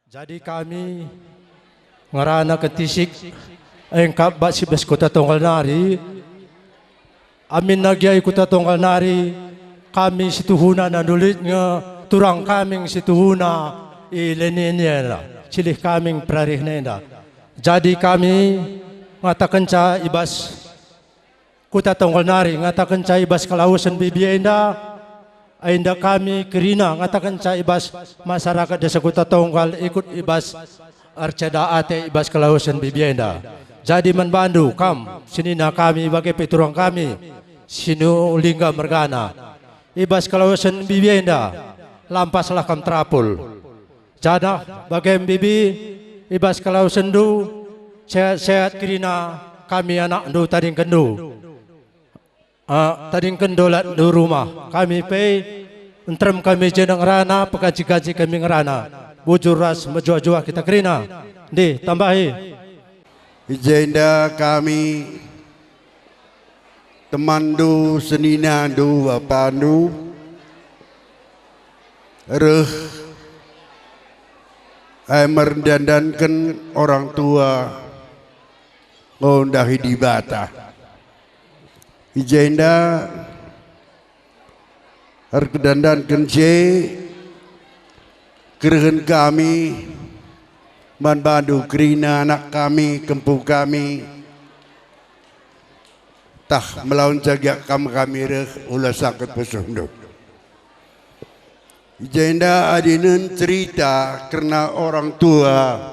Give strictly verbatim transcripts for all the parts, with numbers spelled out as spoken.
Jadi kami ngerana kentisik engkap bas i bas Kuta Tonggal nari, aminna gia i Kuta Tonggal nari kami situhuna nandu lit nge turang kami situhuna i Leni enda, cilih kami perarih nenda. Jadi kami ngatakenca i bas Kuta Tonggal nari ngatakenca i bas kelawesen bibi enda, enda kami kerina ngatakenca i bas masyarakat Desa Kuta Tonggal ikut i bas erceda ate i bas kelawesen bibi enda. Jadi man bandu kam, senina kami bage pe turang kami, Sinulingga mergana. I bas kelawesen bibi enda, lampaslah kam terapul. Janah bage me bibi, i bas kelawesenndu, sehat-sehat kerina kami anakndu tadingkenndu. Ah, tadingken dolatndu rumah. Kami pe, nterem kami jenda ngerana, pegaji-gaji kami ngerana. Bujur ras mejuah-juah kita kerina. Ndih, tambahi. I jenda kami, temanndu, seninandu, bapandu, reh, e merdandanken orang tua, enggo ndahi Dibata. I jenda, erkedandanken je, kerehen kami, man bandu kerina anak kami, kempu kami, tah melawan cagak kam kami reh ula sangkut pusuhndu. I jenda adinen cerita kerna orang tua,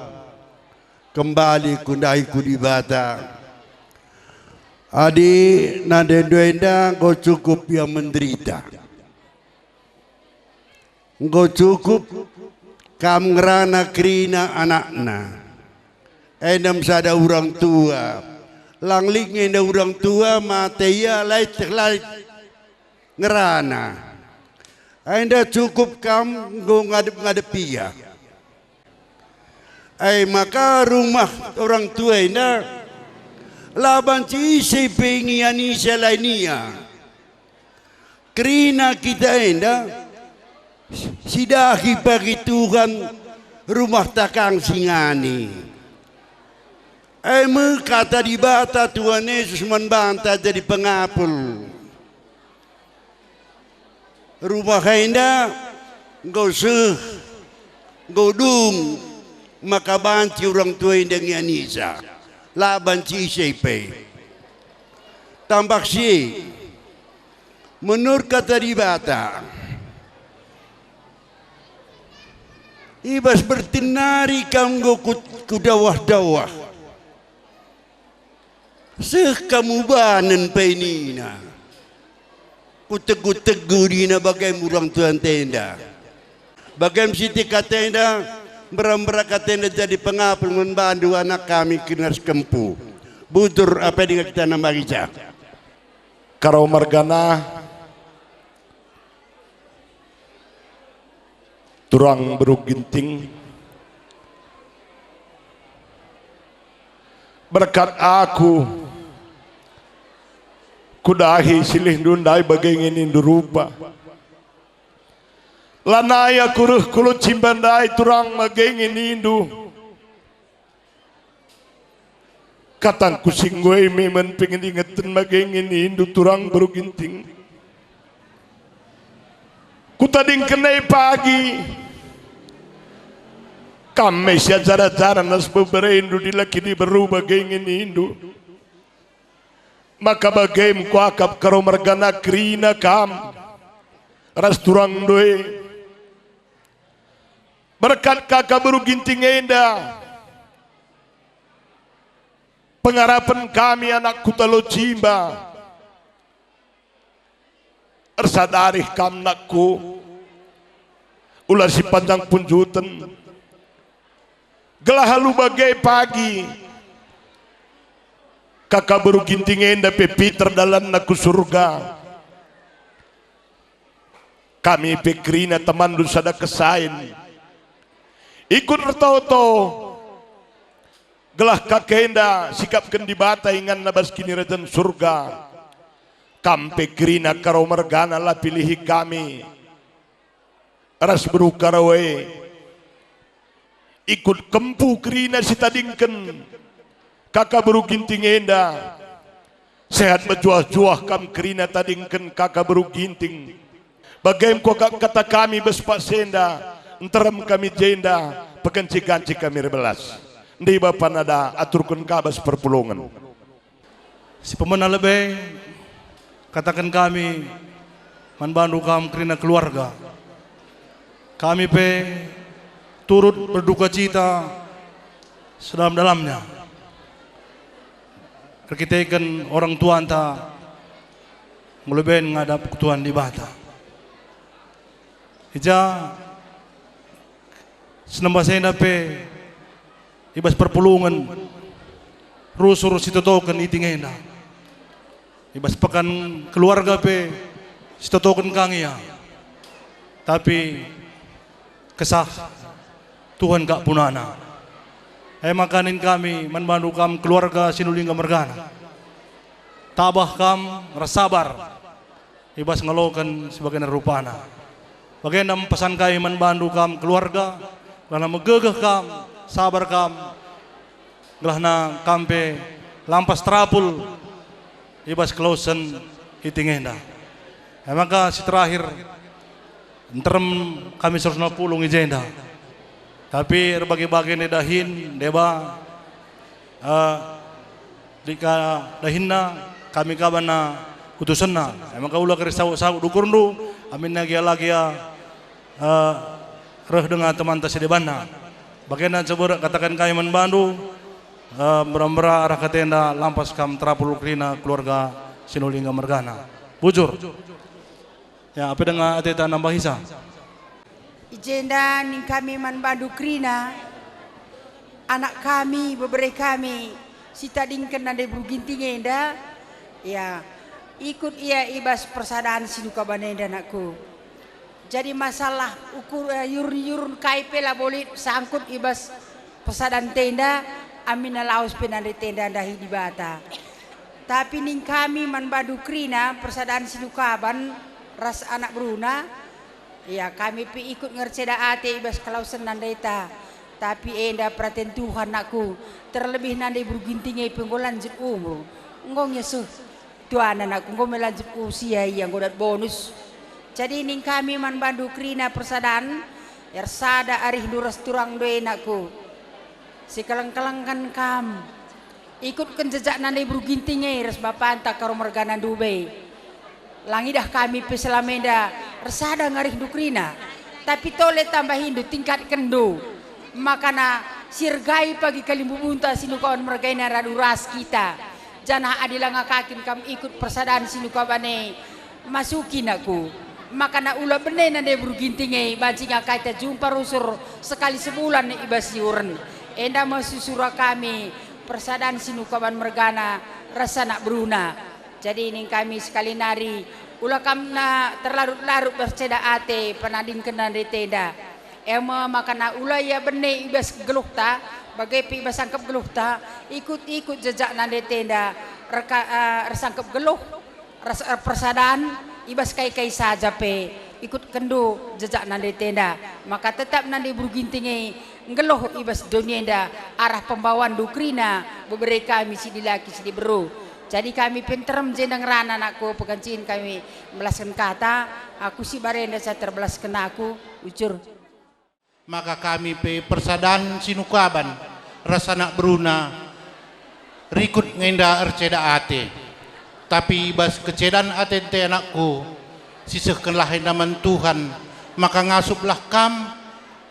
kembali ku ndai ku Dibata. Adi nandendu enda enggo cukup ia menderita. Enggo cukup kam ngerana kerina anakna. Enda me sada orang tua. Lang lit nge enda orang tua mate ia, la ieteh, la ngerana. Enda cukup kam enggo ngadep-ngadep ia. E maka rumah orang tua enda la banci ise pe ngianisa, la nia. Kerina kita enda sidahi bagi Tuhan rumah takang singani. E me kata Dibata Tuhan Yesus man banta jadi pengapul. Rumah enda enggo seh, enggo dung, maka banci orang tua enda ngianisa, la banci ise pe. Tambah si, menurut kata Dibata, i bas bertin nari kam enggo ku-, kudawah-dawah. Seh kam ubanen pe nina. Kutegu-tegu nina bagem orang tua enda. Bagem siti kata enda, mbera-mbera kata enda jadi pengapul man bandu anak kami kerina ras kempu. Bujur apa denga kita nambah ija. Karo mergana, Turang Beru Ginting, berkat aku kudahi silihndu ndai bage nge nindu rupa. Lanai aku reh ku Lau Cimba ndai turang bage nge nindu. Katangku si enggo e me man pengingeten bage nge nindu Turang Beru Ginting. Kutadingken e pagi, kam me si ajar-ajaren ras beberendu dilaki diberu bage nge nindu. Maka bage me kuakap Karo mergana kerina kam ras turangndu e. Berkat Kaka Beru Ginting enda, pengarapen kami anak Kuta Lau Cimba. Ersadari kam nakku, ula si panjang punjuten, gelah alu bage pagi Kaka Beru Ginting enda pe piter dalanna ku Surga. Kami pe kerina temanndu sada kesain. Ikut ertoto, gelah Kaka enda sikapken Dibata inganna bas Kinirajan Surga. Kam pe kerina Karo mergana la pilihi kami ras beru Karo e. Ikut kempu kerina sitadingken kaka beru Ginting enda. Sehat mejuah-juah kam kerina tadingken kaka beru Ginting. Bage me kuakap kata kami bas paksa enda, nterem kami jenda, pekenci-kenci kami erbelas. Ndiba panada aturken ka bas perpulungen. Si pemena lebe, kataken kami man bandu kam kerina keluarga. Kami pe turut berduka cita sedalam-dalamnya erkiteken orang tuanta enggo leben ngadap ku Tuhan Dibata. I ja senembas enda pe i bas perpulungen rusur sitotoken Iting enda. I bas pekan keluarga pe sitotoken ka nge ia. Tapi kesah Tuhan kap punana. E maka nin kami man bandu kam keluarga Sinulingga mergana. Tabah kam ras sabar i bas ngaloken si bagenda rupana. Bagenda me pesan kami man bandu kam keluarga, gelah megegeh kam, sabar kam, gelahna kam pe lampas terapul i bas kelawesen Iting enda. E maka si terakhir, nterem kami seratus lima puluh i jenda. Tapi erbage-bage nde dahin, deba, eh, dika dahinna kami ka banna utusenna. E maka ula kari saut-saut dukurndu, aminna gia la gia, eh, reh denga temanta si debanna. Bagenda nceberek kataken kami man bandu, eh, mbera-mbera arah kata enda lampas kam terapul kerina keluarga Sinulingga mergana. Bujur. Ya, ape denga ateta nambahisa? I jenda ning kami man bandu kerina, anak kami, bebere kami, si tadingken nande beru Ginting enda, ya, ikut ia i bas persadan si nukaban enda, anakku. Jadi masalah ukur, eh, yurun-yurun kai pe labo lit sangkut i bas persadanta enda, aminna lawes pe nande enda ndahi Dibata. Tapi ning kami man bandu kerina persadan si nukaban ras anak beruna, ia kami pe ikut nge erceda ate i bas kelawesen nandeta. Tapi enda peraten Tuhan, nakku, terlebih nande beru Ginting e pe enggo lanjut umur, enggo nge seh tuana, nakku, enggo me lanjut usia ia, enggo dat bonus. Jadi ning kami man bandu kerina persadan, ersada arihndu ras turangndu e, nakku. Sikeleng-kelengken kam. Ikutken jejak nande beru Ginting e ras bapanta Karo mergana ndube. La ngidah kami pe selama enda ersada nge arihndu kerina. Tapi tole tambahindu, tingkatkenndu. Makana sirgai pagi kalimbubunta si nukaban merga enda radu ras kita. Janah adi la ngakakin kam ikut persadan si nukaban e, masuki, nakku. Makana ula bene nande beru Ginting e, banci ngakai ta jumpa rusur sekali sebulan i bas yuren. Enda me si sura kami persadan si nukaban mergana ras anak beruna. Jadi ning kami sekali nari, ula kam na terlarut-larut berceda ate penadingken nande enda. E me makana ula ia bene i bas geluhta, bage pe i bas sangkep geluhta, ikut-ikut jejak nande enda, erka-, eh, ersangkep geluh, ras erpersadan i bas kai-kai saja pe, ikutkenndu jejak nande enda, maka tetap nande beru Ginting e nggeluh i bas doni enda arah pembawanndu kerina bebere kami si dilaki si diberu. Jadi kami pe nterem jenda ngerana, nakku, pekencin kami melasken kata, aku si barenda saya terbelasken aku, bujur. Maka kami pe persadan si nukaban ras anak beruna rikut nge enda erceda ate. Tapi i bas kecedan atenta, anakku, sisehkenlah enda man Tuhan, maka ngasuplah kam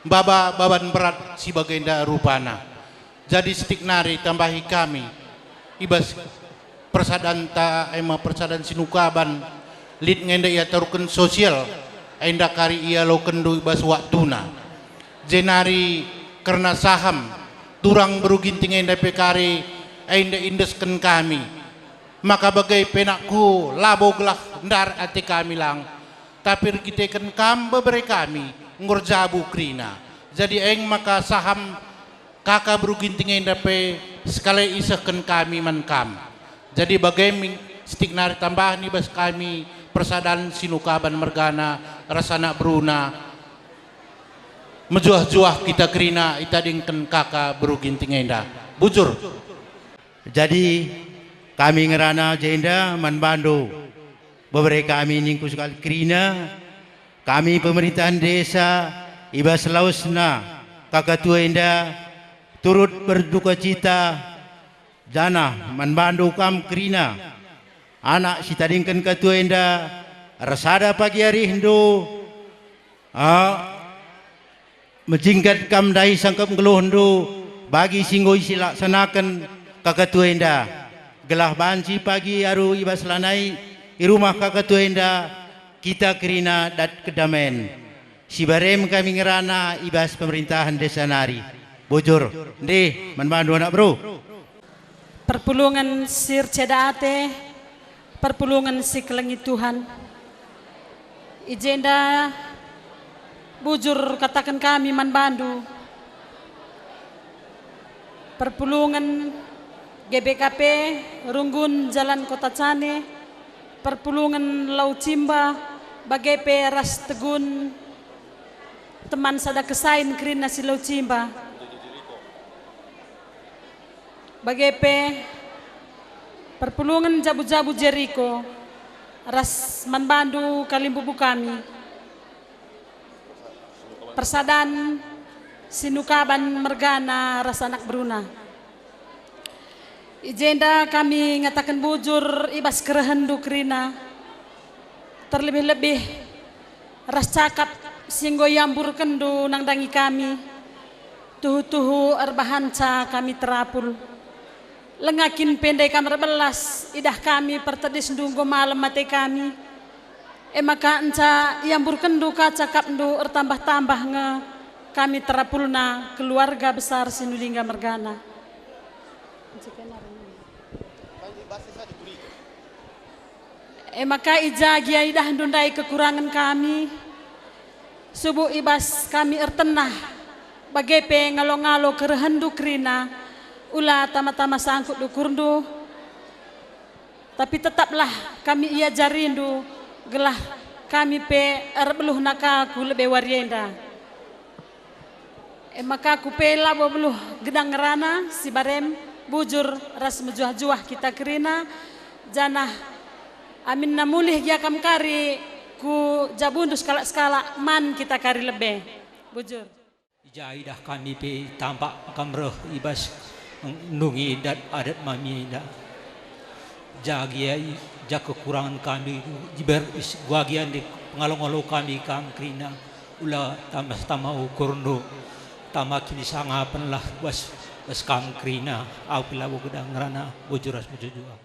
maba baban berat si bagenda rupana. Jadi sitik nari tambahi kami i bas persadanta, e me persadan si nukaban, lit nge enda ia taruhken sosial, enda kari ialokenndu i bas waktuna. Jenari kerna saham, turang beru Ginting enda pe kari enda iendesken kami. Maka bage pe, nakku, labo gelah ndar ate kami lang, tapi erkiteken kam bebere kami enggo erjabu kerina. Jadi eng maka saham kaka beru Ginting enda pe sekali isehken kami man kam. Jadi bage me sitik nari tambahen i bas kami persadan si nukaban mergana ras anak beruna. Mejuah-juah kita kerina itadingken kaka beru Ginting enda. Bujur. Jadi, kami ngerana jenda man bandu. Bebere kami ningku sekali kerina, kami pemerintahan desa i bas lawesna kaka tua enda turut berduka cita, janah man bandu kam kerina, anak si tadingken kaka tua enda, ersada pagi arihndu, ah, mejingkat kam ndahi sangkep nggeluhndu bagi si enggo isilaksanaken kaka tua enda, gelah banci pagi aru i bas lanai i rumah kaka tua enda kita kerina dat kedamen. Si barem kami ngerana i bas pemerintahan desa nari. Bujur, ndeh man bandu anak beru. Perpulungen si erceda ate, perpulungen si kelengi Tuhan. I jenda bujur kataken kami man bandu. Perpulungen G B K P, Runggun Jalan Kota Cane, perpulungen Lau Cimba, bage pe ras Tegun, teman sada kesain kerina si Lau Cimba. Bage pe perpulungen jabu-jabu Jeriko, ras man bandu kalimbubu kami. Persadan Sinukaban mergana ras anak beruna. I jenda kami ngataken bujur i bas kerehenndu kerina, terlebih-lebih ras cakap si enggo iamburkenndu nandangi kami, tuhu-tuhu erbahanca kami terapul. Langa kin pe ndai kam erbelas idah kami pertedisndu enggo malem ate kami. E maka enca iamburkenndu ka cakapndu ertambah-tambah nge kami terapulna keluarga besar Sinulingga mergana. E maka i ja gia idahndu ndai kekurangen kami, subuk i bas kami ertenah, bage pe ngalo-ngalo kerehenndu kerina, ula tama-tama sangkut ukurndu, tapi tetaplah kami iajarindu, gelah kami pe erbeluhna ka ku lebe wari enda. E maka kupe labo beluh gedang ngerana si barem, bujur ras mejuah-juah kita kerina, janah aminna mulih gia kam kari ku jabundu sekalak-sekalak man kita kari lebe. Bujur. I ja idah kami pe tampak kam reh i bas nungi dat adat mami enda. Ja gia i ja kekurangen kami, jiber is-, guagian di pengalo-ngalo kami kam kerina, ula tama-tama ukurndu, tama kinisangapenlah bas, bas kam kerina, au pe labo gedang ngerana, bujur ras mejuah-juah.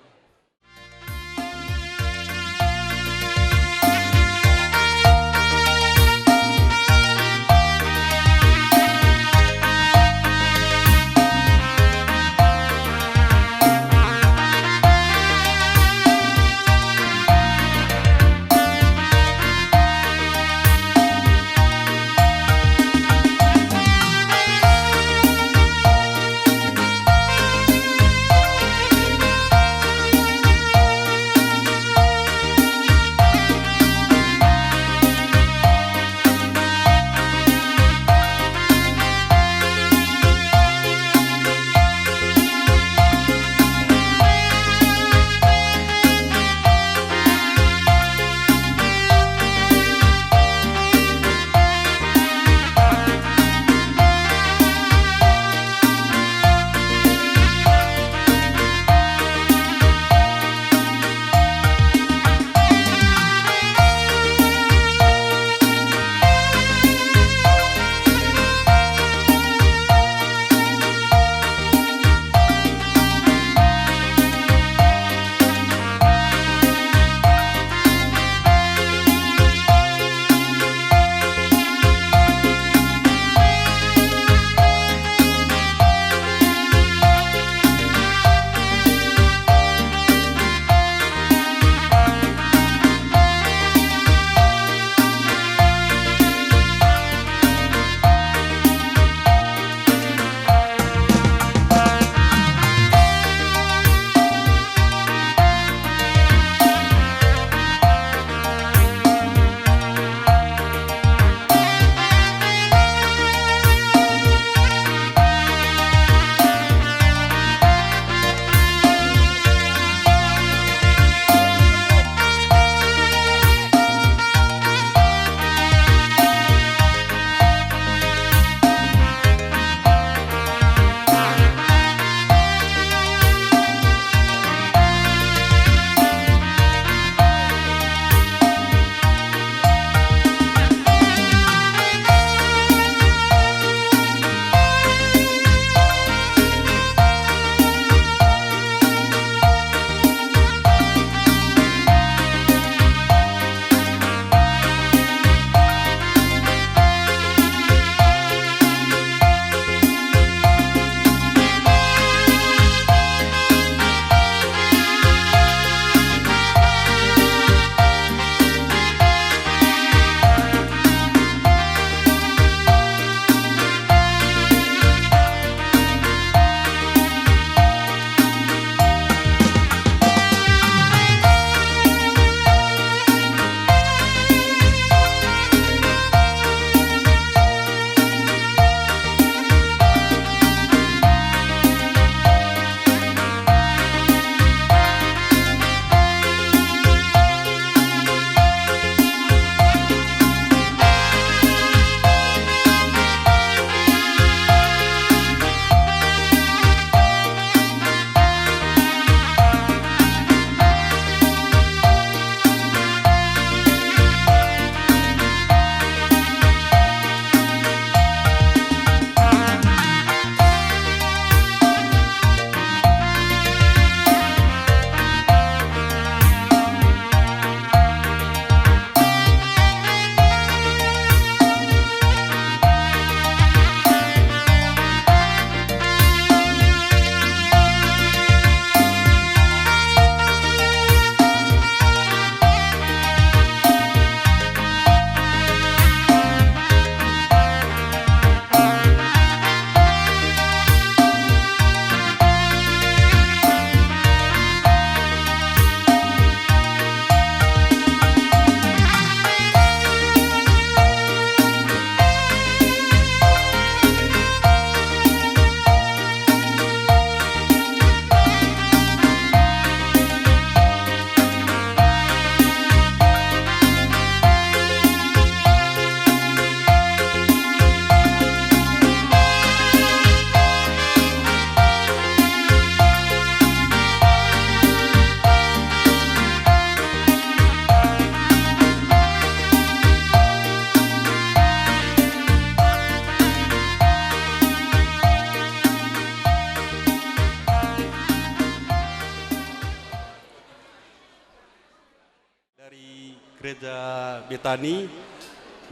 Gereja Betani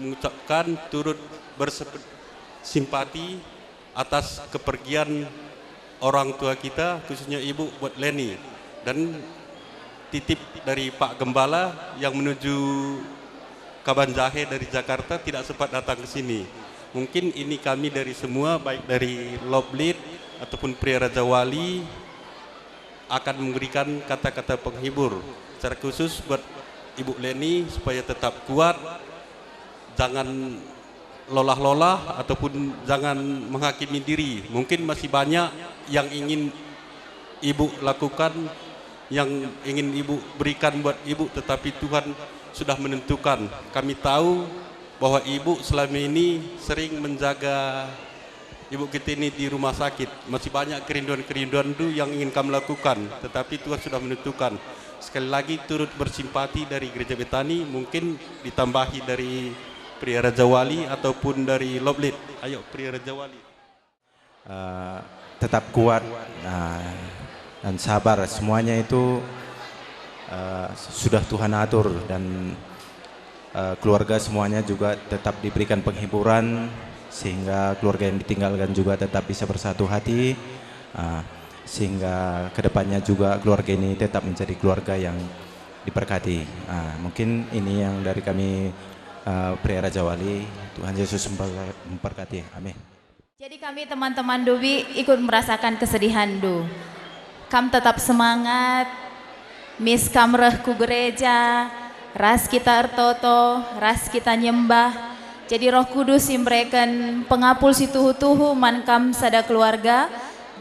mengucapkan turut bersimpati atas kepergian orang tua kita, khususnya Ibu buat Leni, dan titip dari Pak Gembala yang menuju Kabanjahe dari Jakarta tidak sempat datang ke sini. Mungkin ini kami dari semua, baik dari Loblit ataupun Pria Raja Wali, akan memberikan kata-kata penghibur secara khusus buat Ibu Leni supaya tetap kuat, jangan lolah-lolah ataupun jangan menghakimi diri. Mungkin masih banyak yang ingin Ibu lakukan, yang ingin Ibu berikan buat Ibu, tetapi Tuhan sudah menentukan. Kami tahu bahwa Ibu selama ini sering menjaga Ibu kita ini di rumah sakit. Masih banyak kerinduan-kerinduan tu yang ingin kami lakukan, tetapi Tuhan sudah menentukan. Sekali lagi turut bersimpati dari Gereja Betani, mungkin ditambahi dari Pria Raja Wali ataupun dari Loblit. Ayo, Pria Raja Wali. Eh, tetap kuat, eh, dan sabar. Semuanya itu, eh, sudah Tuhan atur, dan, eh, keluarga semuanya juga tetap diberikan penghiburan, sehingga keluarga yang ditinggalkan juga tetap bisa bersatu hati, eh, sehingga kedepannya juga keluarga ini tetap menjadi keluarga yang diberkati. Eh, mungkin ini yang dari kami, eh, Pria Raja Wali. Tuhan Yesus member-, memberkati. Amin. Jadi kami teman-teman Dubi ikut merasakan kesedihan du. Kam tetap semangat, mis kam reh ku gereja, ras kita ertoto, ras kita nyembah. Jadi Roh Kudus si mereken pengapul si tuhu-tuhu man kam sada keluarga,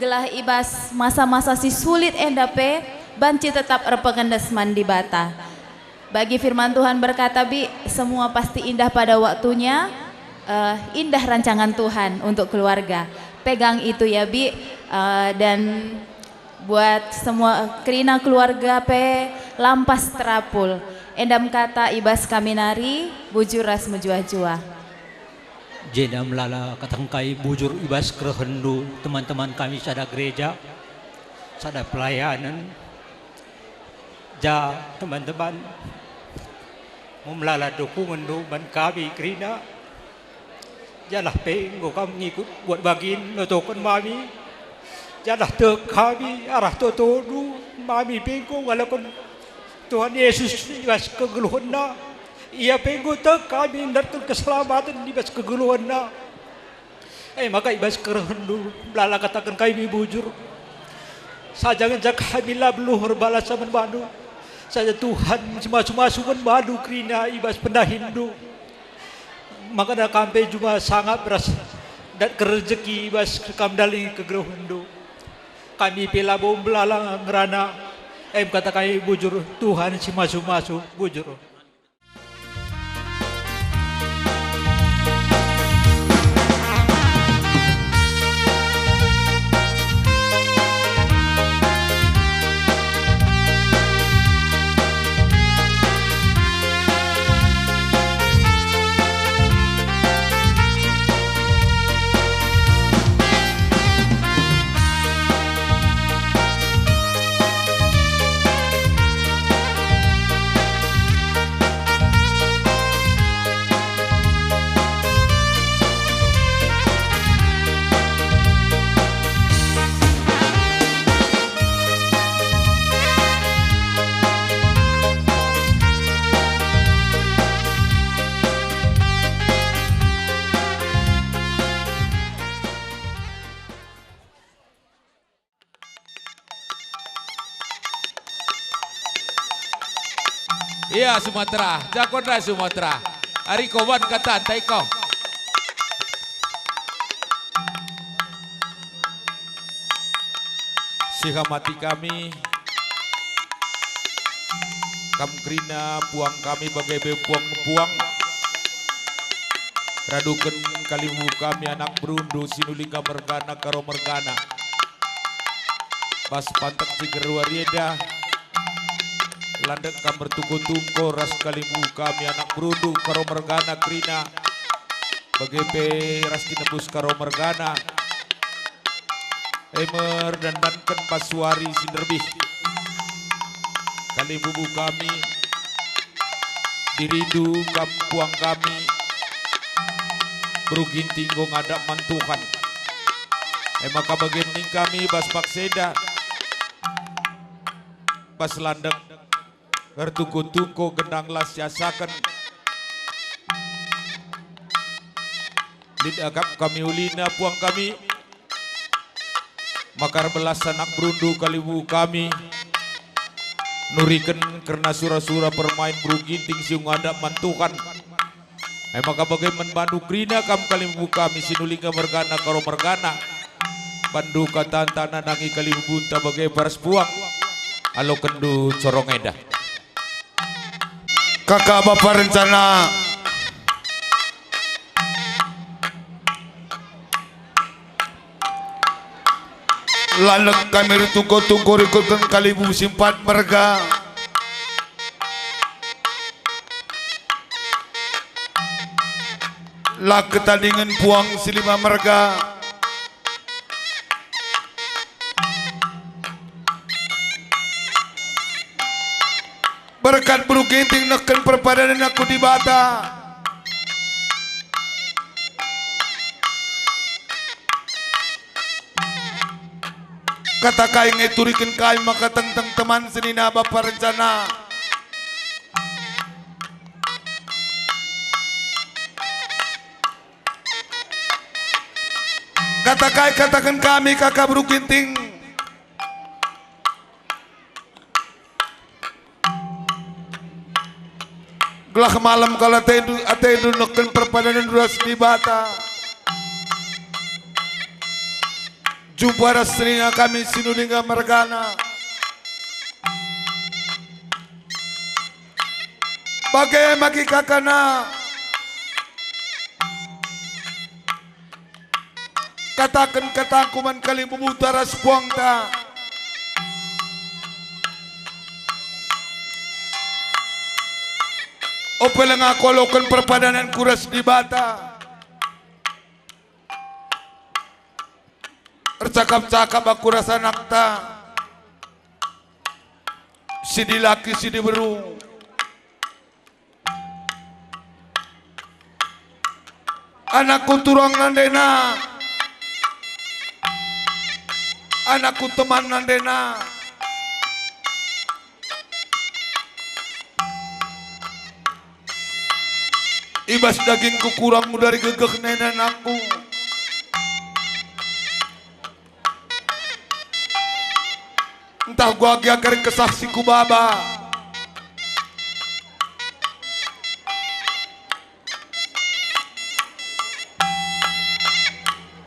gelah i bas masa-masa si sulit enda pe banci tetap erpengendes man Dibata. Bagi firman Tuhan berkata, Bi, semua pasti indah pada waktunya, eh, indah rancangan Tuhan untuk keluarga. Pegang itu ya, Bi, eh, dan buat semua kerina keluarga pe lampas terapul. Endam kata i bas kami nari, bujur ras mejuah-juah. Jenda melala kata engkai bujur i bas kerehenndu teman-teman kami sada gereja, sada pelayanen, ja teman-teman, memelala dukungenndu man kami kerina, janah pe enggo kam ngikut buat bagin notoken mami, janah tek kami arah totondu, mami pe enggo ngaloken Tuhan Yesus i bas kegeluhenNa. Ia pe enggo tek kami ndatken keselamaten i bas kegeluhenNa. E maka i bas kerehenndu melala kataken kami bujur. Saja ngenca kami la beluh erbalas man bandu. Saja Tuhan si masu-masu man bandu kerina i bas pendahinndu. Maka kam pe juma sangap ras ndatken rejeki i bas kam ndalangi kegeluhenndu. Kami pe labo melala ngerana, em kata kami bujur, Tuhan si masu-masu, bujur. Ia Sumatera, jago ndai Sumatera. Ari koban kata antai ko. Sihamati kami, kam kerina puang kami bage pe puang-puang. Raduken kalimbubu kami anak berundu Sinulingga mergana Karo mergana. Bas pantek si geruari enda, landek kam mertungko-tungko ras kalimbubu kami anak berundu Karo mergana kerina, bage pe ras tinebus Karo mergana. E me erdandanken bas wari si nderbih. Kalimbubu kami, Dirindu kam puang kami, beru Ginting enggo ngadap man Tuhan. E maka bage ning kami bas paksa enda, bas landek, ertungko-tungko gendang las siasaken. Lit akap kami ulina puang kami, maka erbelas anak berundu kalimbubu kami, nuriken kerna sura-sura permain beru Ginting si enggo ngadap man Tuhan. E maka bage man bandu kerina kam kalimbubu kami Sinulingga mergana Karo mergana. Bandu katanta nandangi kalimbubunta bage paras puang. Alokenndu corong enda. Kaka bapa rencana. Landek kami ertungko-tungko rikutken kalimbubu si empat merga. La ketadingen puang si lima merga. Berkat beru Ginting nehken perpadanen aku Dibata. Kata kai nge turiken kai maka tengteng teman senina bapa rencana. Kata kai kataken kami kaka beru Ginting. Gelah malem kal atendu, atendu nehken perpadanenndu ras Dibata. Jumpa ras senina kami Sinulingga mergana. Bage magi kakana. Kataken katangku man kalimbubuta ras puangta. Ope langa aku aloken perpadanenku ras Dibata. Ercakap-cakap aku ras anakta. Si dilaki, si diberu. Anakku turang nandena, anakku teman nandena. I bas dagingku kurang mudari gegeh nena anakku. Ntah gua gia kari kesah si kubaba.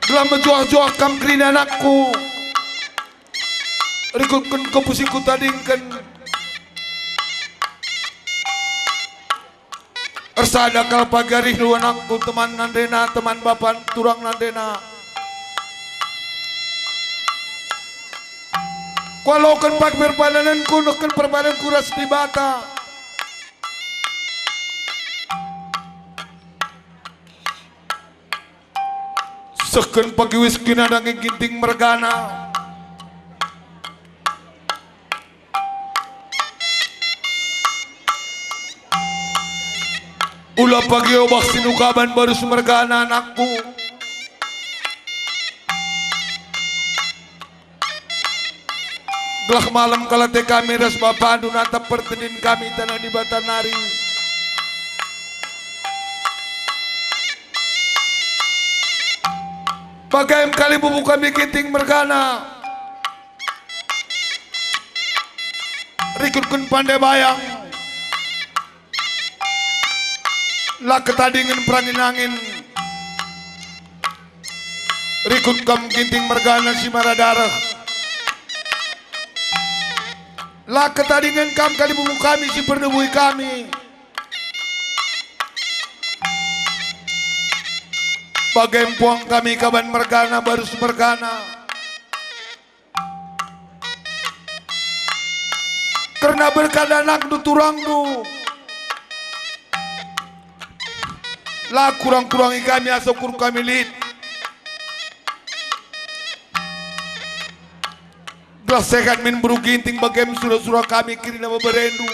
Gelah mejuah-juah kam kerina anakku. Rikutken kepu si kutadingken. Ersada kal pagi arihndu anakku, teman nandena, teman bapan, turang nandena. Kualoken pagi perpadanenku, nehken perpadanenku ras Dibata. Sehken pagi wis kinandangi Ginting mergana. Ula pagi obah sinukaban barus mergana anakku. Gelah malem kal ate kami ras bapandu natap pertendin kami taneh Dibata nari. Bage me kalimbubu kami Ginting mergana. Rikutken pande bayang. La ketadingen perangin angin. Rikut kam Ginting mergana si mara dareh. La ketadingen kam kalimbubu kami si perdebui kami. Bage me puang kami kaban mergana barus mergana. Kerna berkat anakndu turangndu. La kurang-kurangi kami asa ukur kami lit. Gelah sehat min beru Ginting bage me sura-sura kami kerina beberendu.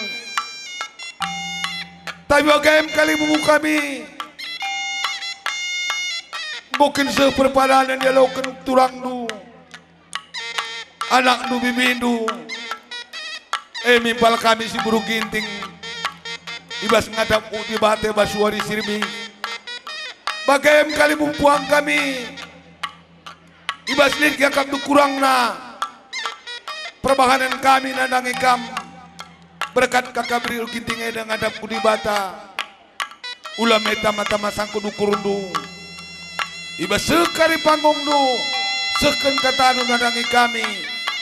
Tapi bage me kalimbubu kami, enggo kin seh perpadanen ialoken turangndu, anakndu, bibindu, e mimpal kami si Beru Ginting, i bas ngadap ku Dibata i bas wari si rembik. Bage me kalimbubu puang kami, i bas lit gia kam kurangna perbahanen kami nandangi kam. Berkat kaka Beru Ginting enda ngadap ku Dibata. Ula me tama-tama sangkut ukurndu. I bas seh kari panggungndu, sehken katandu nandangi kami,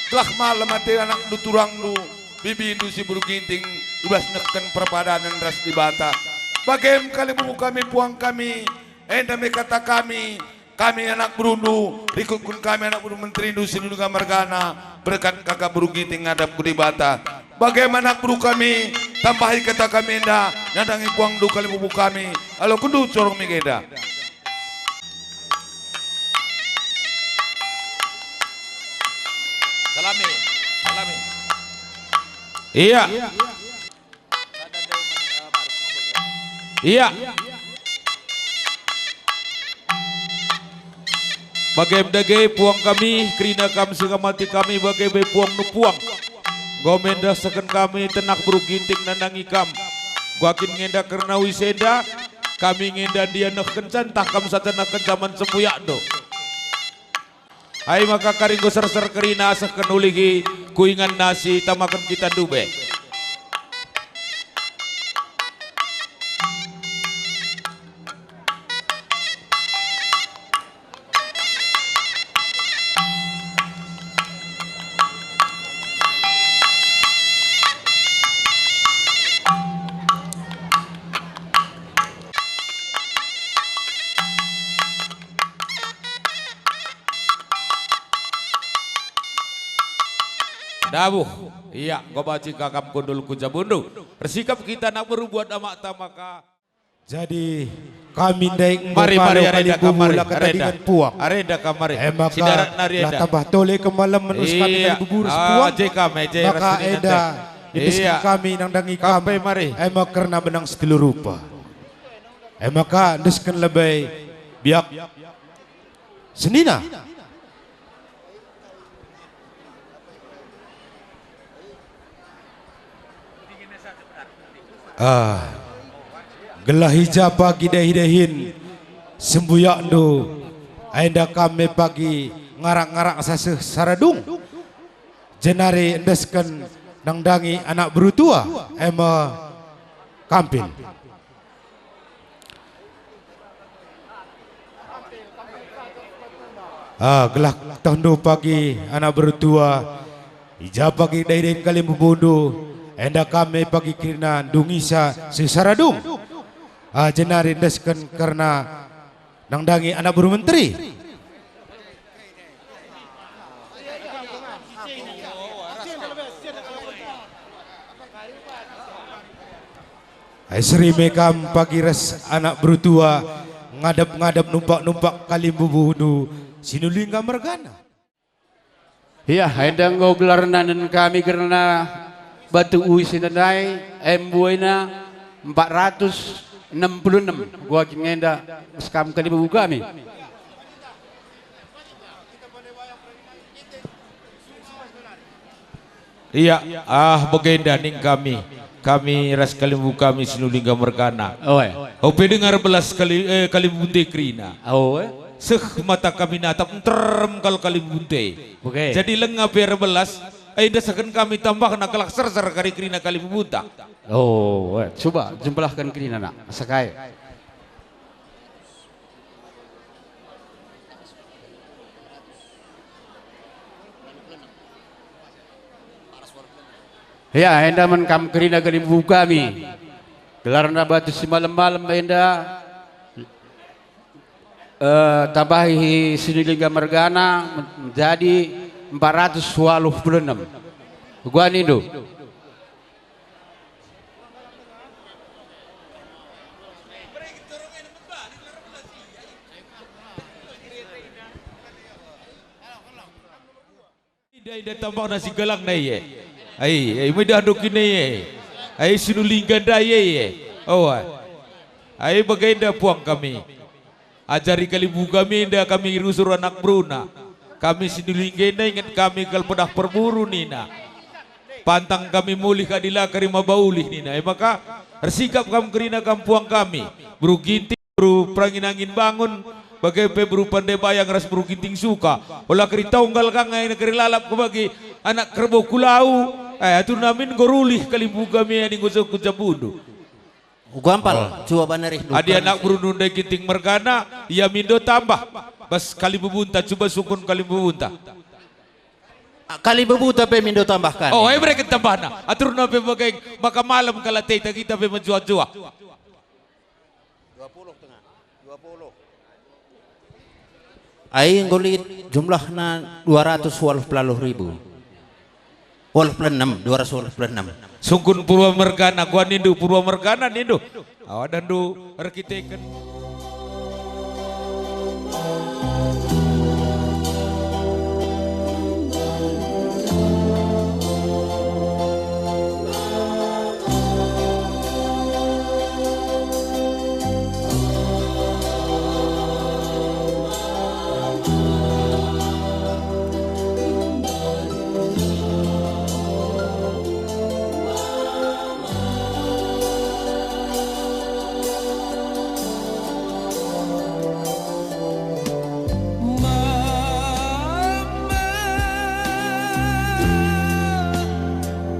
gelah malem ate anakndu turangndu, bibindu si Beru Ginting, i bas nehken perpadanen ras Dibata. Bage me kalimbubu kami puang kami, enda me kata kami, kami anak berundu, rikutken kami anak beru menterindu si Sinulingga mergana, berkat kaka Beru Ginting ngadap ku Dibata. Bage me anak beru kami, tambahi kata kami enda, nandangi puangndu kalimbubu kami, alokenndu corong mige enda. Salami, salami. Iya. Iya. Bage me dage puang kami, kerina kam si ngamati kami bage be puangndu puang. Enggo me ndesken kami tenah Beru Ginting nandangi kam. Kuakin nge enda kerna uis enda, kami nge enda ndia nehkenca ntah kam saja nehkenca man sembuyakndu. Ai maka kari enggo serser kerina sehken ulihi ku inganna si tamaken kita ndube. Dawuh, iya, enggo banci ka kam kundul ku jabundu. Ersikap kita anak beru buat amakta maka. Jadi, kami ndai enggo Mari, mari, kalo arenda ka, kalimbubu mari, la arenda. Ketadingan puang. Arenda ka, mari. E maka, Sidarat nari la enda. Tambah tole kemalemen ras kami Iya. kalimbubu ras Ah, puang. je kam, eh, je Maka ras enda, ninte. nidisken Iya. kami nandangi Kam kam. pe, mari. E maka kerna benang si telu rupa. E maka, ndesken lebe biak senina. Ah, gelah i ja pagi dehi-dehin sembuyakndu, enda kam me pagi ngarak-ngarak saseh saradung, jenari endesken nandangi anak beru tua, e me kampil. Ah, gelah tehndu pagi anak beru tua, i ja pagi dahi-dahin kalimbubundu, enda kam me pagi kerina ndungisa seh saradung. Ah, jenari endesken kerna nandangi anak beru menteri. Ai seri me kam pagi ras anak beru tua, ngadep-ngadep numpak-numpak kalimbubundu Sinulingga mergana. Ia, enda enggo gelarna nen kami kerna batu uis enda ndai, em buena empat ratus enam puluh enam. Gua kin enda ras kam kalimbubu kami. Ia, ah, bagenda ning kami, kami ras kalimbubu kami Sinulingga mergana. Oe. Ope denga erbelas kali, eh, kalimbubu nte kerina. Oe. Seh mata kami natap nterem kal kalimbubu nte. Oke. Jadi lenga pe erbelas, eh, desaken kami tambahna gelah serser kari kerina kalimbubunta. Oh, eh, coba jempelahken kerina, nak. Asa kai. Ya, enda man kam kerina kalimbubu kami. Gelarna batu si malem-malem enda, eh, tambahi Sinulingga mergana menjadi empat ratus waluh puluh enam. Kuga nindu? Enda, enda tambahna si galangna e. Ai, ai, medah dokin e. Ai, Sinulingga ndai e. Oh, ai. Ai bagenda puang kami. Ajari kalimbubu kami enda kami rusur anak beruna. Kami si nduli ngge enda inget kami kal pedah perburu nina. Pantang kami mulih adi la kerina maba ulih nina. E maka ersikap kam kerina kam puang kami. Beru Ginting, beru Perangin-angin Bangun, bage pe beru Pande Bayang ras beru Ginting Suka. Ola keri tonggal kang e keri lalap ku bagi anak kerbau kulau. Eh, atur namin enggo rulih kalimbubu kami adi enggo seh ku jabundu. Ugampal, oh. Cuba bana reh. Adi anak berundu ndai Ginting mergana, ia mindo tambah. Bas kalimbubunta, cuba sungkun kalimbubunta. Ah, kalimbubunta pe mindo tambahkan. Oh, eh, bereken tambahna. Aturna pe bage, maka malem kalak teta kita pe mejuah-juah. Ai enggo lit jumlahna dua ratus waluh puluh ribu. Waluh puluh enem, dua ratus waluh puluh enem. Sungkun Purba mergana, kuga nindu Purba mergana nindu. Awadandu erkiteken.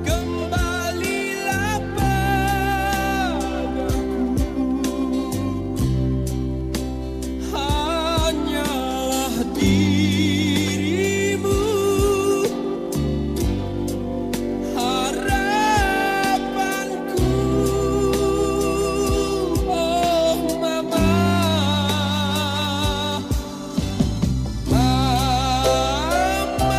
Kembalilah padaku, hanyalah dirimu harapanku, oh Mama. Mama,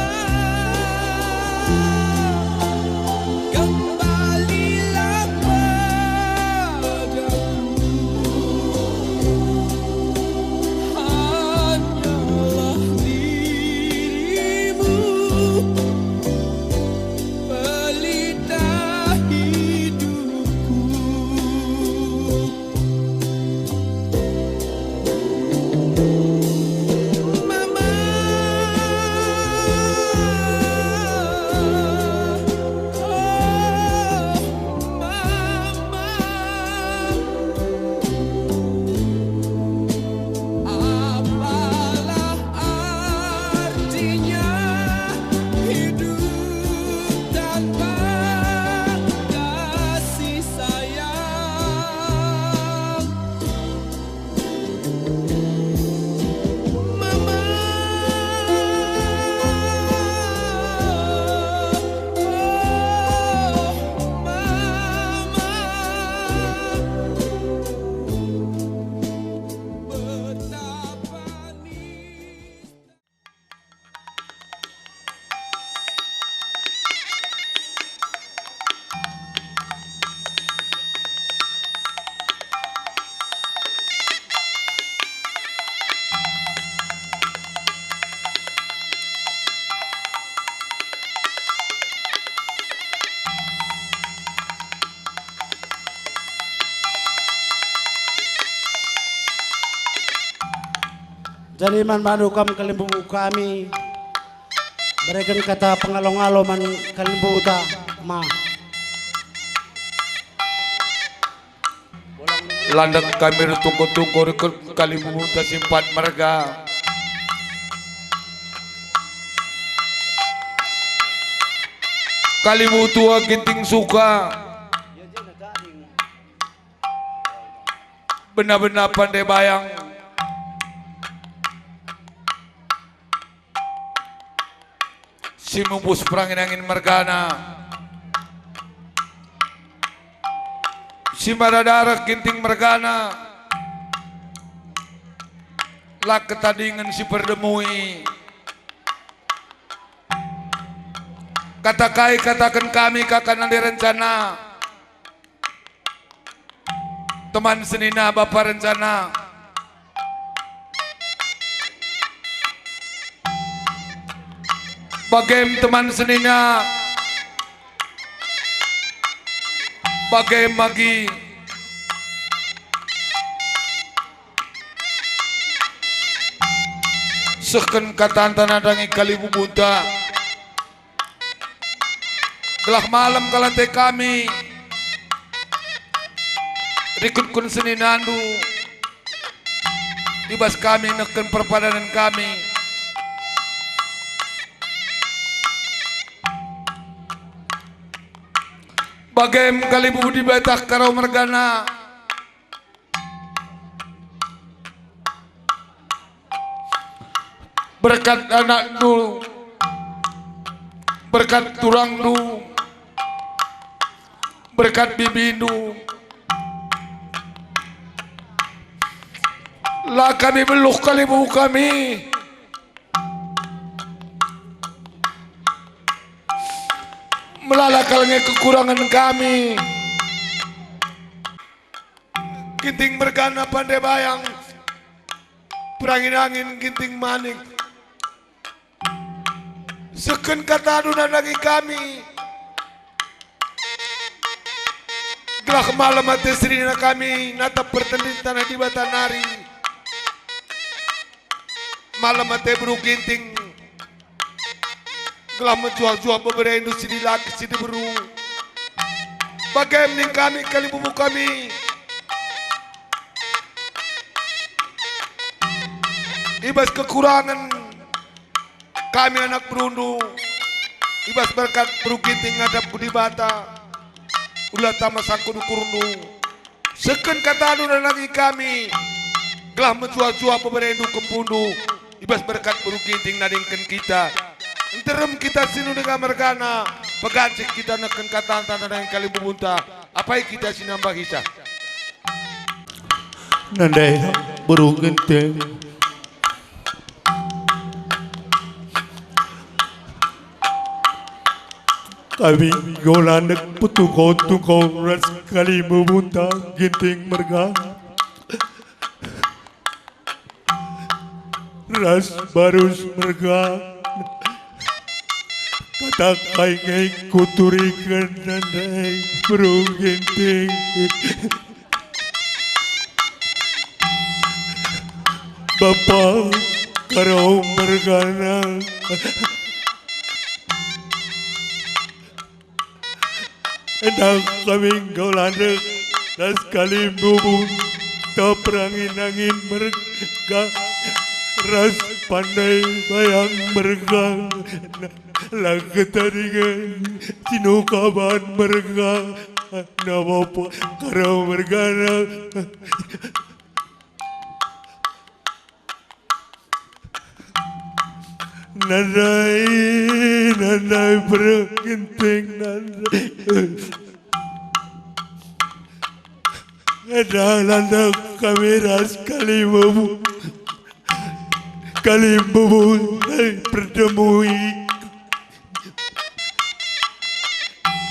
kembalilah padaku, hanyalah dirimu pelita hidupku. Apalah artinya hidup tanpa kasih sayang, Mama? Oh, Mama. Betapa Jadi man bandu kam kalimbubu kami, bereken kata pengalo-ngalo man kalimbubuta, Ma. Landek kami ertungko-tungko rikut kalimbubuta si empat merga. Kalimbubu tua Ginting Suka. Bena-bena Pande Bayang. Si mupus Perangin-angin mergana. Si mada dareh Ginting mergana. La ketadingen si perdemui. Kata kai kataken kami kaka nande rencana. Teman senina bapa rencana. Bagem teman senina. Bagem agi. Teken katanta nandangi kalibubunta. Gelah malem kal ate kami rikutken seninandu i bas kami neken perpadanen kami. Bagem kalibubu Dibata Karo mergana. Berkat anakndu, berkat turangndu, berkat bibindu, la kami beluh kalibubu kami. Melala kal nge kekurangen kami. Ginting mergana pande bayang, perangin-angin Ginting Manik. Seken katandu nandangi kami. Gelah malem ate serina kami natap pertendin taneh Dibata nari. Malem ate beru Ginting. Gelah mejuah-juah beberendu si dilaki si diberu. Bage ning kami kalibubu kami. I bas kekurangen kami anak berundu. I bas berkat beru Ginting ngadap ku Dibata. Ula tama sangkun ukurndu. Seken katandu nandangi kami, gelah mejuah-juah beberendu kempundu, i bas berkat beru Ginting nadingken kita. Nterem kita si ndu denga mergana, pegancih kita neken katanta nandangi kalimbubunta, apai kita si nambahisa. Nandai beru Ginting. Kami enggo landek petungko-tungko ras kalimbubunta Ginting merga ras barus merga. Kata kai nge kuturiken nandai beru Ginting. Bapa Karo mergana. Enda kami enggo landek ras kalimbubunta perangin-angin merga ras pandai bayang merga. La ketadingen sinukaban merga na Bapa Karo mergana. Nandai, nandai beru Ginting nandai. Enda landek kami ras kalimbubu. Kalimbubu, eh, pertemui.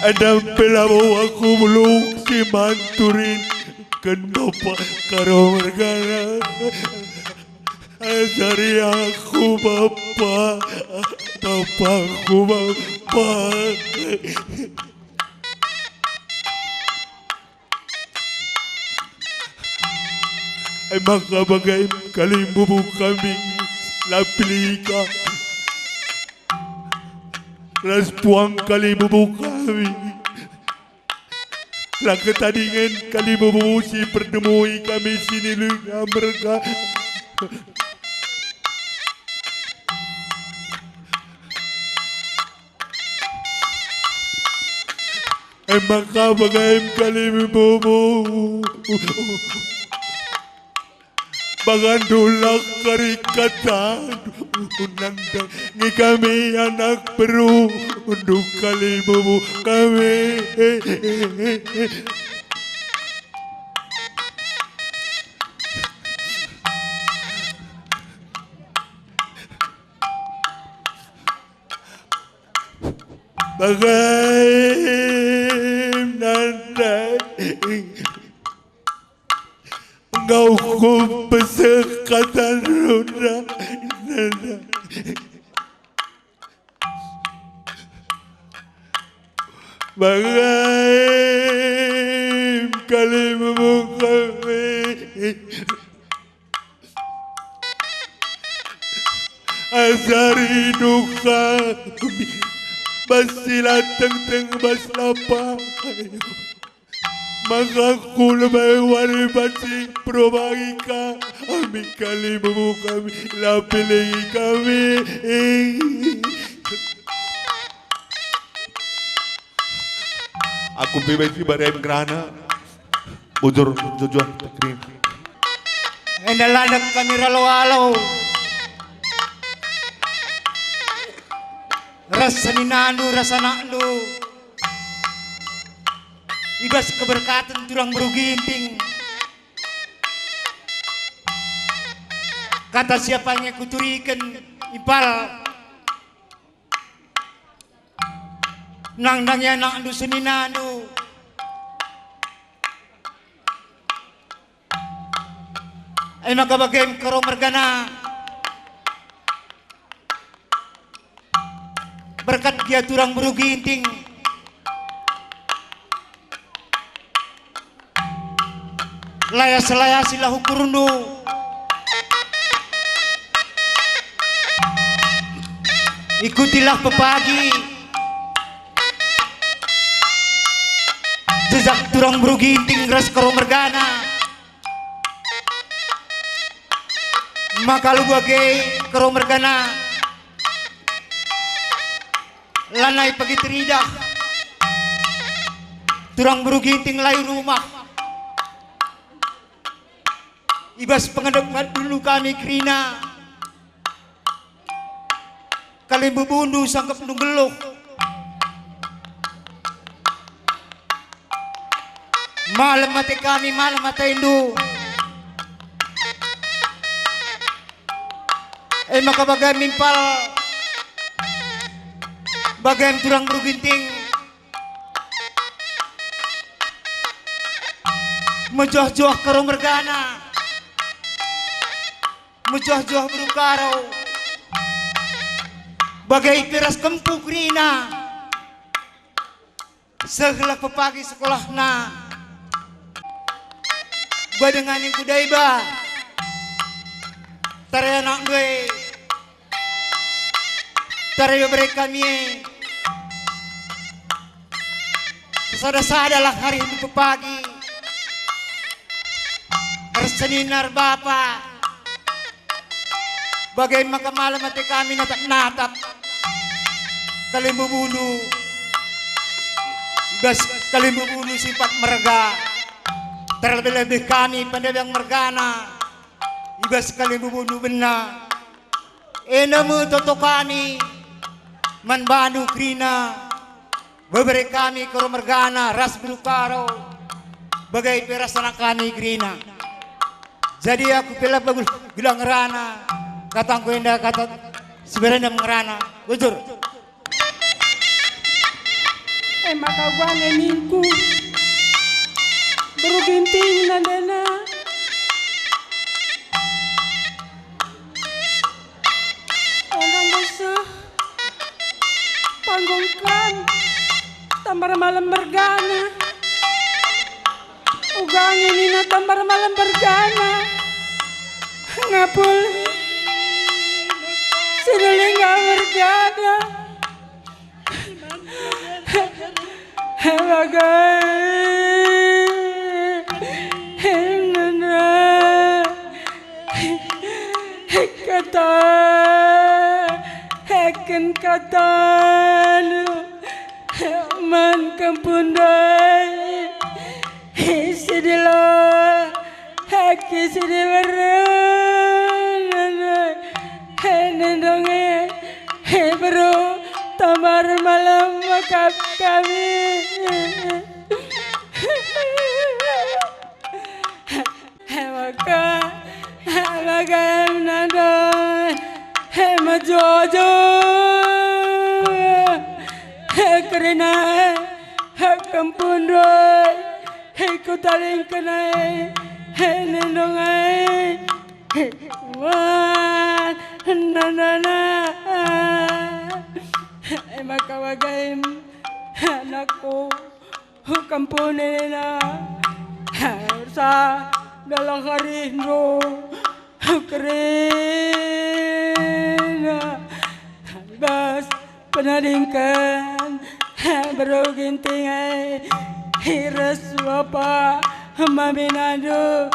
Enda pe labo aku beluh si manturinken Bapa Karo mergana. Ajari aku Bapa, Bapa aku Bapa. E maka bage kalimbubu kami la pilika ras puang kalimbubu kami. La ketadingen kalimbubu si pertemui kami si nilu merga. E maka bage kalimbubu. Bagandulak kari katandu nandangi kami anak berundu kalimbubu kami. Bage nandai. Enggo kupeseh katandu nandai. Bage kalimbubu kami. Jari duka kami bas si la tengteng bas lapai. Maka ku lebe wari banci perbahagia kami, kalimbubu kami, la pe lagi kami. Aku pe banci barem ngerana. Bujur jojoh tekrin. Enda landak kami ralo-alo. Ras seninandu, ras anakndu. I bas keberkaten turang beru Ginting. Kata siapa nge kuturiken impal. Nandangi anakndu seninandu. E maka bagem karo mergana. Berkat gia turang beru Ginting. Layas-layasilah ukurndu. Ikutilah pepagi jejak turang beru Ginting ras karo mergana. Maka labo age karo mergana. Lanai pagi teridah. Turang beru Ginting lai rumah. I bas pengedep dulu kami kerina. Kalimbubundu sangkepndu nggeluh. Malem ate kami, malem atendu. E maka bagem impal, bagem turang beru Ginting. Mejoh-joh karo mergana. Mejoh-joh beru Karo. Bage pe ras kempu kerina. Sehlah pepagi sekolahna. Badengani ku Daiba. Tare anakndu e. Tare bebere kami e. Sada-sadalah hari minggu pagi. Ersenina erbapa. Bage maka malem ate kami natap-natap kalimbubundu. I bas kalimbubundu si mpat merga. Terlebih-lebih kami pandebeng mergana. I bas kalimbubundu bena. Enda me toto kami man bandu kerina. Bebere kami Karo mergana ras beru Karo, bage pe ras anak kami kerina. Jadi aku pe la pagul gelah ngerana, katangku enda kata si berendam ngerana. Bujur. E maka uga nge ningku, beru Ginting nandena. Enda nggo seh panggung kan, Tambar Malem mergana. Uga nge nina Tambar Malem mergana. Ngapul Sinulinga mergana. Bagai nena kata, eken katanu man kempu ndai. Sidilo aki si diberen, nendonge beru Tambar Malem mekap kami. Maka bagem nandai mejojo kerina kempu ndai. He kutalingken ai, he nendong ai, he kuat, na, na, na. E maka bagem anakku, kempu nena, ersa dalang arihndu. Kerina Bas penadingken Beru Ginting e, i ras bapa maminandu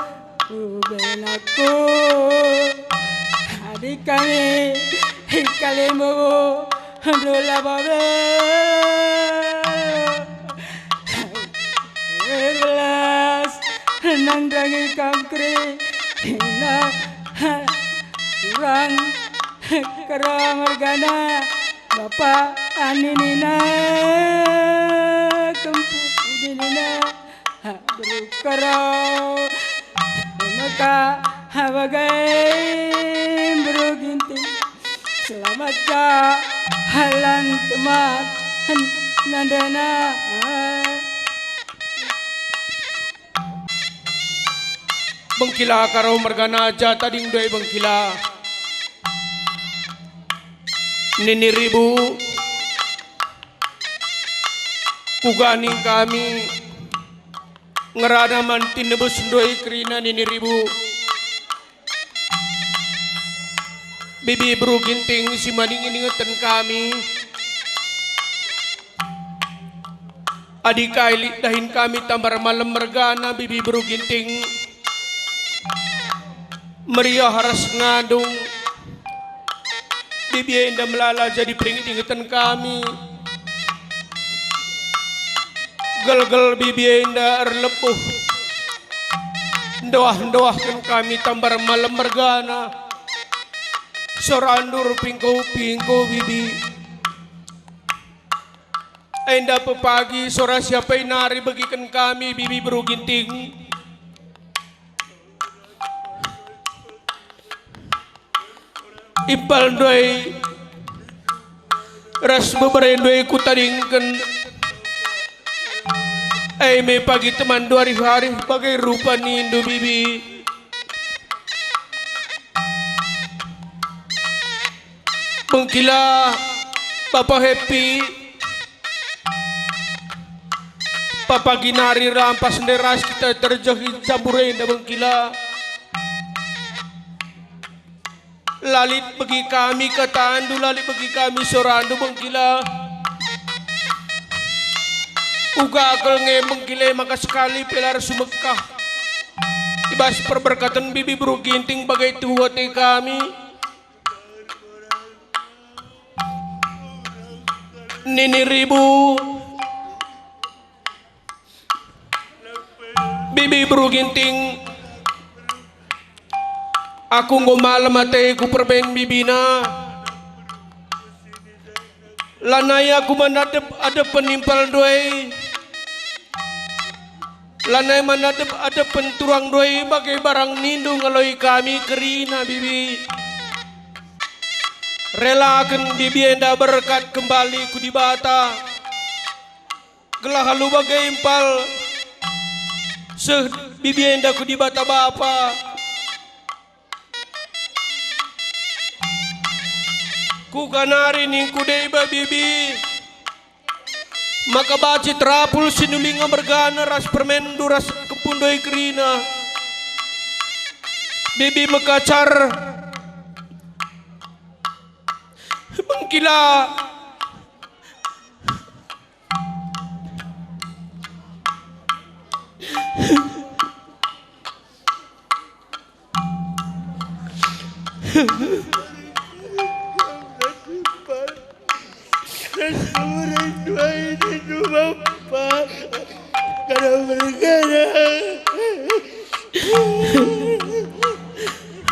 uben aku. Adi kami i kalimbubu dula babe. Belas nandangi kam kerina, kurang kera mergana, bapa ani nina, kempu nina, berukero maka bagai Beru Ginting. Selamat ka halan teman nandana. Bengkila karo mergana aja tading ndai Bengkila. Nini Ribu, kuga ning kami ngerana man tinebus ndai kerina Nini Ribu. Bibi Beru Ginting si maning iningeten kami. Adi kai lit dahin kami tambar malem mergana Bibi Beru Ginting. Meriah ras ngandung. Bibi enda melala jadi peringit ingeten kami. Gelgel bibi enda erlebuh. Ndoah-ndoahken kami tambar malem mergana. Sorandu erpingko-pingko bibi. Enda pepagi sora siapa nari begiken kami bibi Beru Ginting. Impal ndai ras bebere ndai kutadingken. E me pagi teman ndu arih-arih bage rupa nindu bibi. Bengkila, Bapa Happy, pagi nari rampas ndai ras kita terjah i jambur enda Bengkila. La lit begi kami katandu, la lit begi kami sorandu Bengkila. Uga kal nge Bengkila maka sekali pe la ersu Mekah. I bas perberkaten bibi Beru Ginting bage tuhu ate kami. Nini Ribu, bibi Beru Ginting, aku enggo malem ateku perbahan bibina. Lanai aku man adep-adepen impal ndai. Lanai man adep-adepen turang ndai bage barang nindu ngaloi kami kerina bibi. Relaken bibi enda berkat kembali ku Dibata. Gelah alu bage impal seh bibi enda ku Dibata Bapa. Kuga nari ningku deba bibi, maka banci terapul Sinulinga mergana ras permenndu ras kempu ndai kerina. Bibi mekacar. Bengkila.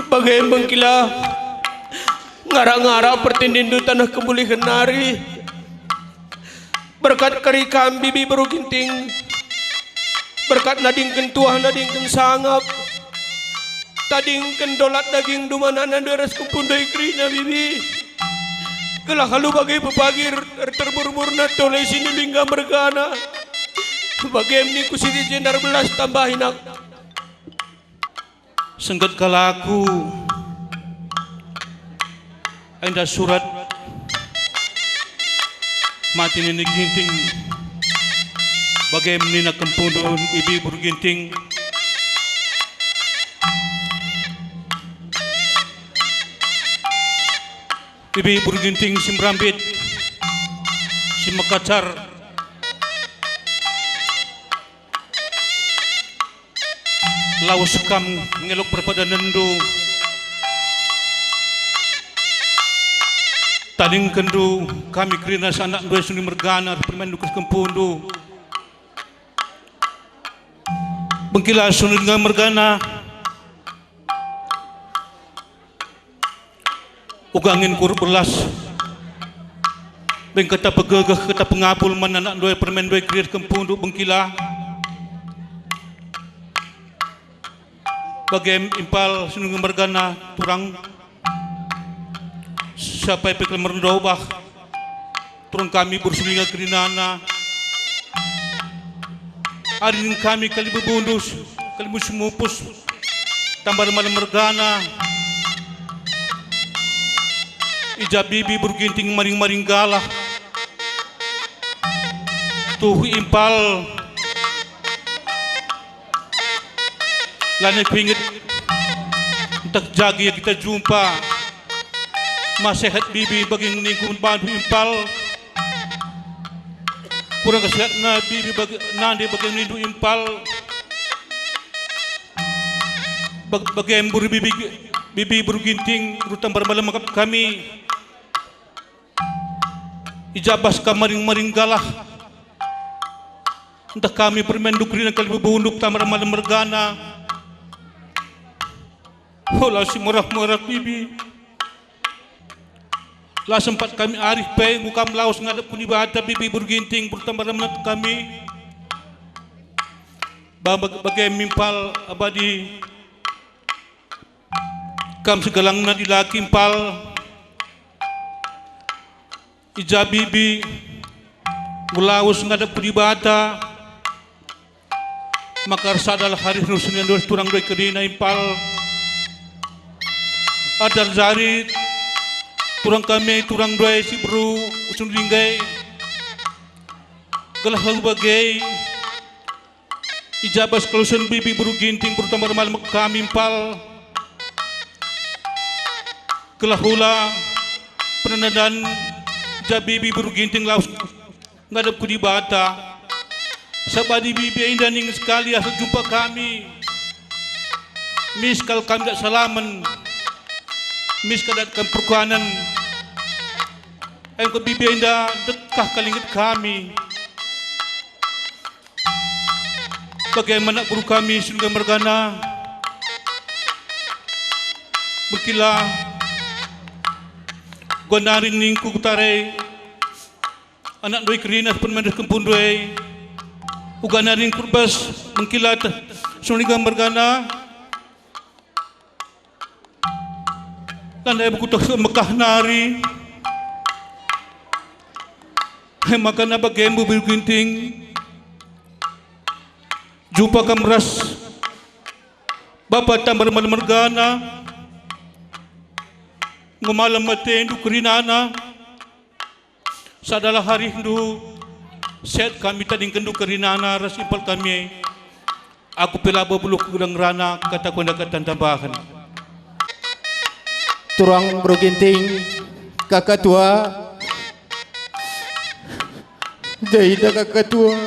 Bage Bengkila, ngarak-ngarak pertindinndu taneh kemulihen nari. Berkat kari kam bibi Beru Ginting. Berkat nadingken tuah, nadingken sangap. Tadingken dolat dagingndu man anakndu ras kempu ndai kerina bibi. Gelah alu bage pepagi er-, erterburburna tole Sinulinga mergana. Bage ningku si jenda erbelas tambahi nak. Sengget kal aku, enda surat mate Nini Ginting, bage nina kempundu bibi Beru Ginting. Bibi Buru Ginting si merambit, si mekacar, lawes kam ngelok perpadanenndu. Tadingkenndu kami kerina si anak ndai suni mergana, permain dukus kempundu. Bengkila suni dengan mergana. Uga nggin kuruk belas. Beng kata pegegeh, kata pengabul man anak ndai permain ndai kerina kempundu Bengkila. Bage impal suni mergana turang. Siapa pe kal merendobah. Turang kami bersulinga kerinana. Adi nina kami kali bebundus, kali musi mupus, tambar malem mergana. I ja Bibi Buru Ginting maring-maring galah. Tuhu impal. Lanai kuinget ntah jagi kita jumpa. Masehat Bibi bagi ningku bandu impal. Kurang kesehatna Bibi bagi, nande bagi nindu impal. Bag-, bagi embur Bibi, Bibi Buru Ginting, rutan bermalam kami. I ja bas kam maring-maring galah. Ntah kami permain dukerina kali bebunduk tambar malem mergana. Ola si merah-merah Bibi. La sempat kami arih pe enggo kam lawes ngadap ku Dibata Bibi Buru Ginting, Buru tambar malem kami. Ba-, bag-, bage impal abadi. Kam segalangna dilaki impal. I ja Bibi, enggo lawes ngadap ku Dibata, maka ersadalah arih nusur turang ndai kerina impal. Ajar jari turang kami, turang ndai si beru usun linggai. Gelah alu bage. I ja bas kelusen Bibi Buru Ginting, Buru tambar malem kami impal. Gelah ula penandadan i ja Bibi Buru Ginting lawes ngadap ku Dibata. Sabap adi Bibi enda ning sekali asal jumpa kami. Mis kal kami dat salamen. Mis kal dat kam perkuanen. Enggo Bibi enda dekah kal inget kami. Bage anak beru kami si enggo mergana. Bengkila. Uga nari ningku kutare. Anak ndai kerina permain dukus kempundu e. Uga nari ningku bas Bengkila te, si enggo mergana. Lanai bukut Mekah nari. He maka na bage Bibi Buru Ginting. Jumpa kam ras Bapa tambar malem mergana. Enggo malem atendu kerinana. Sadalah arihndu, sehat kami tadingkenndu kerinana ras impal kami. Aku pe labo beluh ku gedang ngerana, kataku enda kata tambahen. Turang Buru Ginting, Kaka Tua. Ndai da Kaka Tua.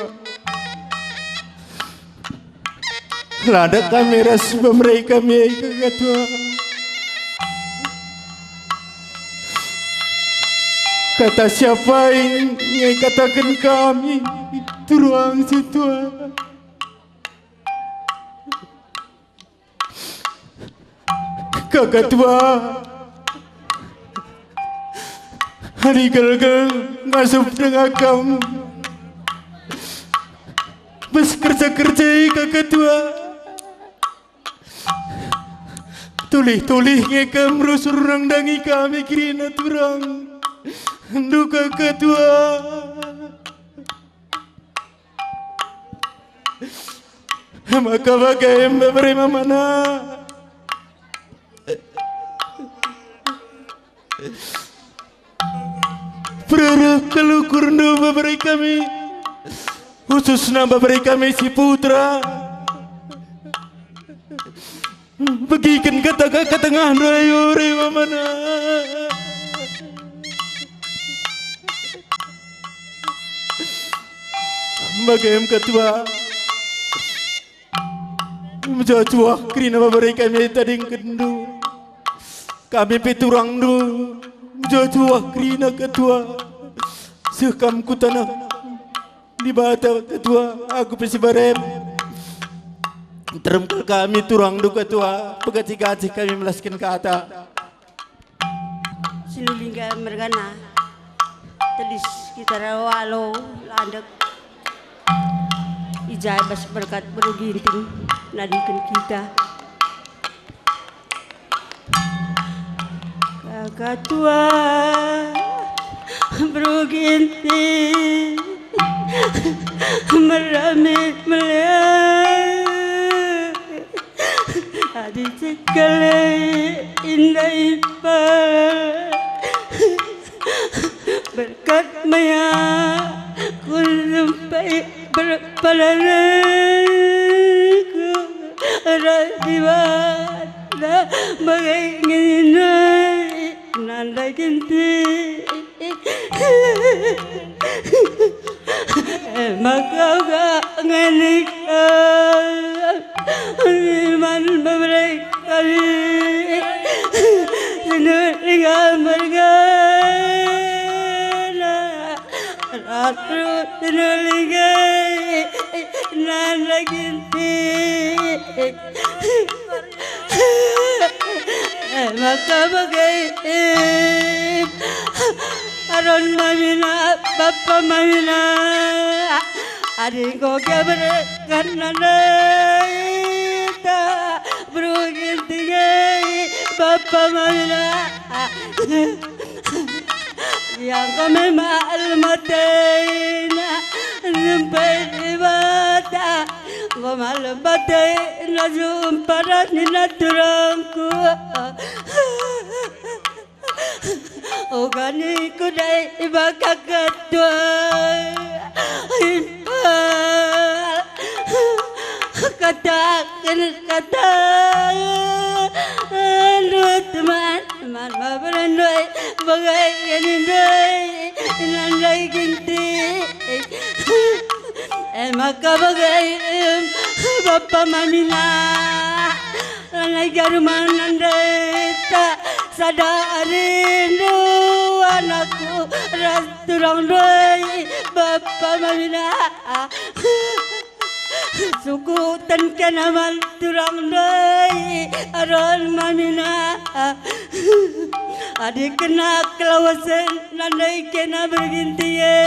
La ndak kami ras bebere kami, Kaka Tua. Kata siapa nge kataken kami, turang si tua. Kaka Tua, adi gelgel ngasup denga kam, bas kerja-kerja i Kaka Tua. Tulih-tulih nge kam rusur nandangi kami kerina turang. Ndu Kaka Tua. Maka bage bebere mamana. Perereh kal ukurndu bebere kami, khususna bebere kami si putra. Begiken kata-kata tengahndu ayo re mamana. Bagem ketua. Mejuah-juah kerina babari kami tadingkenndu. Kami pe turangndu. Mejuah-juah kerina ketua. Seh kam ku taneh Dibata ketua, aku pe si barem. Terem kal kami turangndu ketua, pegaci-gaci kami melasken kata. Sinulingga mergana, tedis kita rawalo landek. Ijai bas berkat beru Ginting nadingken kita. Kaka tua beru Ginting merami melihat. Adi sekali indah ipa berkat maya ku sampai berpalanku ras Dibata bagai nginai nanda Ginting. Maka uga ngeni kal iman beberapa kali. Sinulingga mergana ratu sinulingga nanda Ginting. Maka bage Aron mamina, bapa mamina, adi enggo gia berkat nanda ita beru Ginting e, bapa mamina. Ia enggo me malem atena nempai Dibata, enggo malem atena jumpa ras nina turangku. Uga ningku ndai baka ketua impal. Kataken kata ndai teman, teman maberan ndai bagai yani ndai nandai Ginting. E maka bagai em, bapa mamina. Lanai garu manandeta sada arindu anakku ras turang ndai bapa mamina. Sukuten kena man turang ndai aron mamina. Adi kena kelawesen nandai kena beru Ginting e.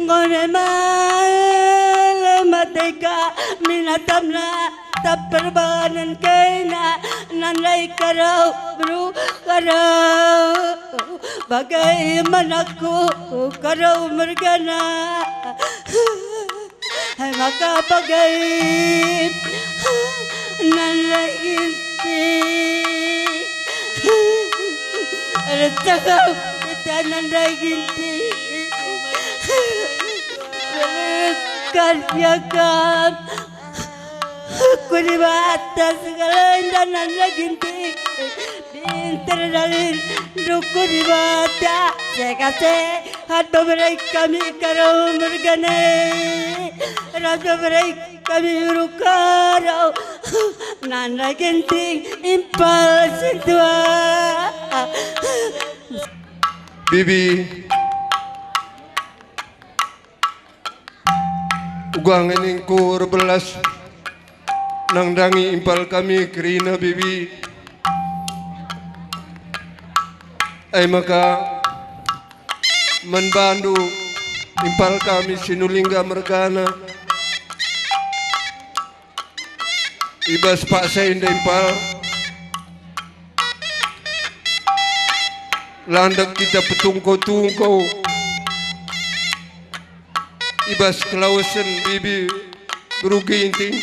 Ngone male mateka mina tamna. Tap perbahanen kaina nandai karau beru karau bagai manaku karau mergana. Hai maka bagai nandai Ginting. Ercakap kita nandai Ginting. Berkat ya kam. Ku Dibata segala indanan la Ginting. Pinter dalil ku Dibata. Sekase hat beberai kami karau mergana. Ras beberai kami beru karau. Nandai Ginting impal sintua. Bibi. Uga ngeningku erbelas nandangi impal kami kerina Bibi. Ai maka man bandu impal kami Sinulingga mergana. I bas paksa enda impal, landek kita petungko-tungko i bas kelawesen Bibi beru Ginting.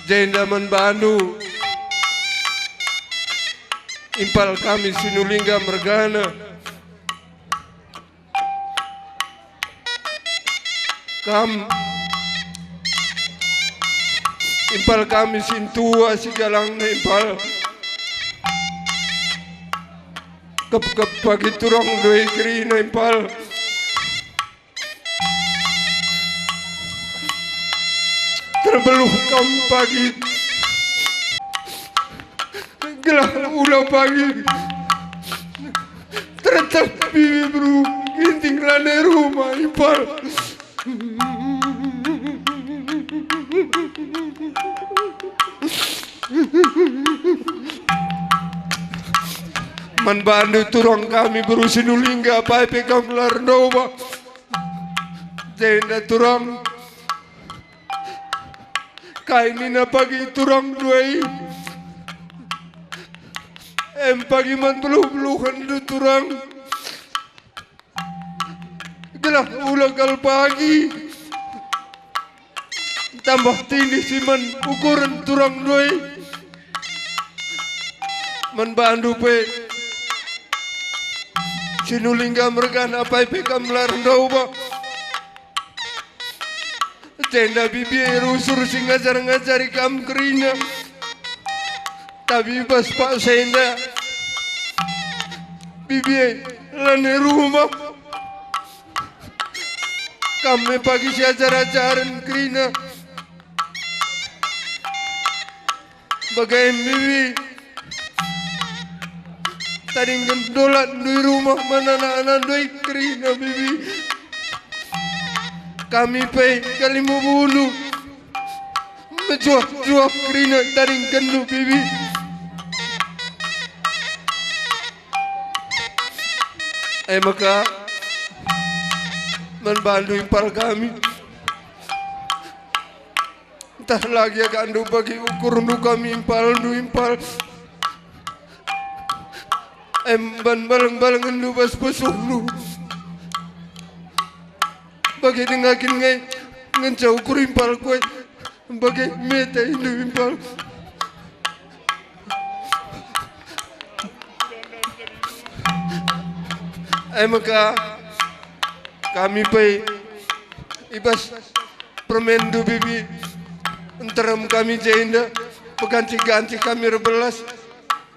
Jenda man bandu impal kami Sinulingga mergana. Kam impal kami sintua si jalangna impal. Kep-kep bagi turang ndai kerina impal. Beluh kam pagi, gelah ula pagi. Tertep bibi beru Ginting lanai rumah Impal. Man bandu turang kami beru Sinulingga, apai pe kam la erdoba. Jenda turang, kai nina pagi turang ndai? Em pagi man beluh-beluhenndu turang. Gelah ula kal pagi tambah tindih si man ukuren turang ndai. Man bandu pe Sinulingga mergana, apai pe kam la erdoba. Jenda bibi e rusur si ngajar-ngajari kam kerina. Tapi bas paksa enda bibi e lanai rumah. Kam me pagi si ajar-ajaren kerina. Bage bibi, tadingken dolatndu i rumah man anak-anakndu kerina bibi. Kami pe kalimbubu, mejuah-juah kerina tadingkenndu bibi. E maka man bandu Impal kami. Ntah lagi agandu bagi ukurndu kami Impalndu Impal. Em ban baleng-balengenndu bas pusuhndu. Bagi denga kin nge ngenca ukur Impal kue. Bage mete indu Impal. E maka kami pe i bas permenndu bibi, nterem kami jenda, pegancih-gancih kami erbelas.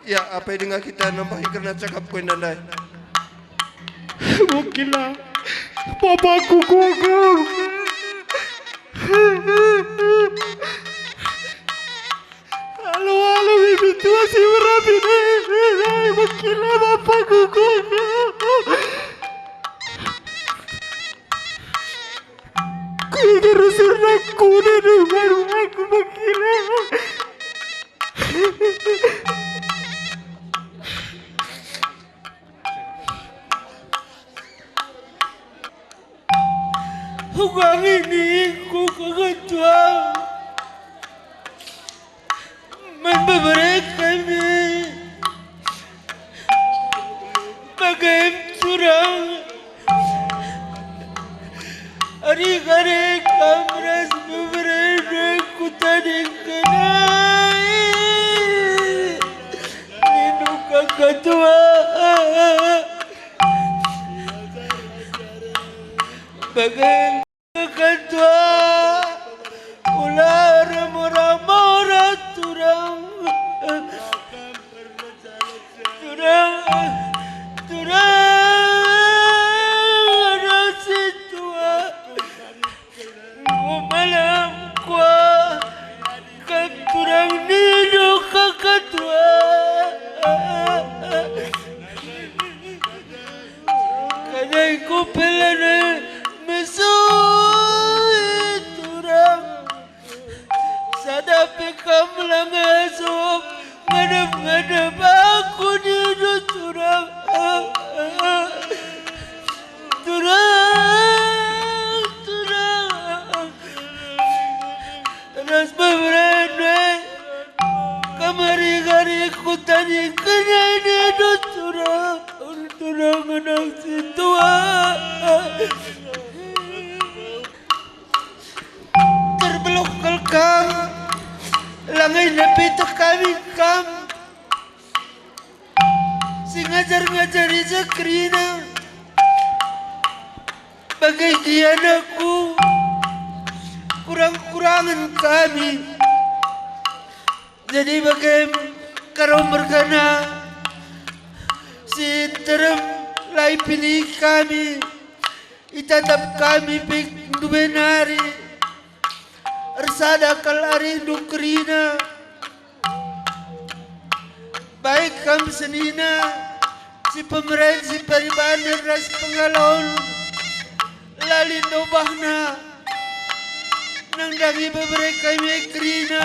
Ya, apai denga kita nambahi kerna cakapku enda ndai. Mungkinlah bapakku kuakap. Alu-alu bibi tua si merapi ndai, mungkinlah bapakku kuakap. Kuinget rusurna kuda dengan aku mungkinlah. Uga nini ku kegetuan man bebere kami, bage turang. Ari-ari kam ras beberena kutadingken ai. Nindu kaka tua, bage kaka tua, ula ermora-mora turang. Turang, turang, anak si tua. Enggo malam kuakap turang nindu kaka tua. Kadai ku pe lanai mesui turang. Sada pe kam la ngasup ngadep-ngadep aku nindu turang. Turang, turang. Ras beberena kam ari-ari kutadingken ai nindu turang. Turang anak si tua. Terbeluh kal kam, langai nepeteh kami kam si ngajar-ngajari je kerina. Bage gia anakku, kurang-kurangen kami. Jadi bage karo mergana si nterem la ipilih kami. Itatap kami pe ndube nari. ersada kal arindu kerina. Baik kam senina, si pemeren, si peribanen ras pengalaun, la lit obahna nandangi bebere kami kerina.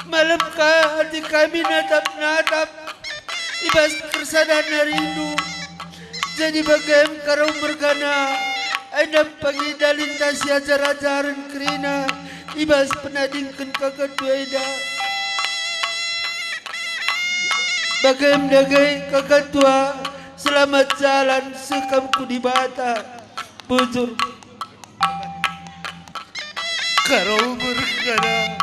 Malem ka ate kami natap-natap i bas kersadahen arindu. Jadi bagem Karo mergana, enda pagi dalin tasi ajar-ajaren kerina i bas penadingken kaka tua enda. Bagem dage kaka tua, selamat jalan seh kam ku Dibata. Bujur. Karo mergana.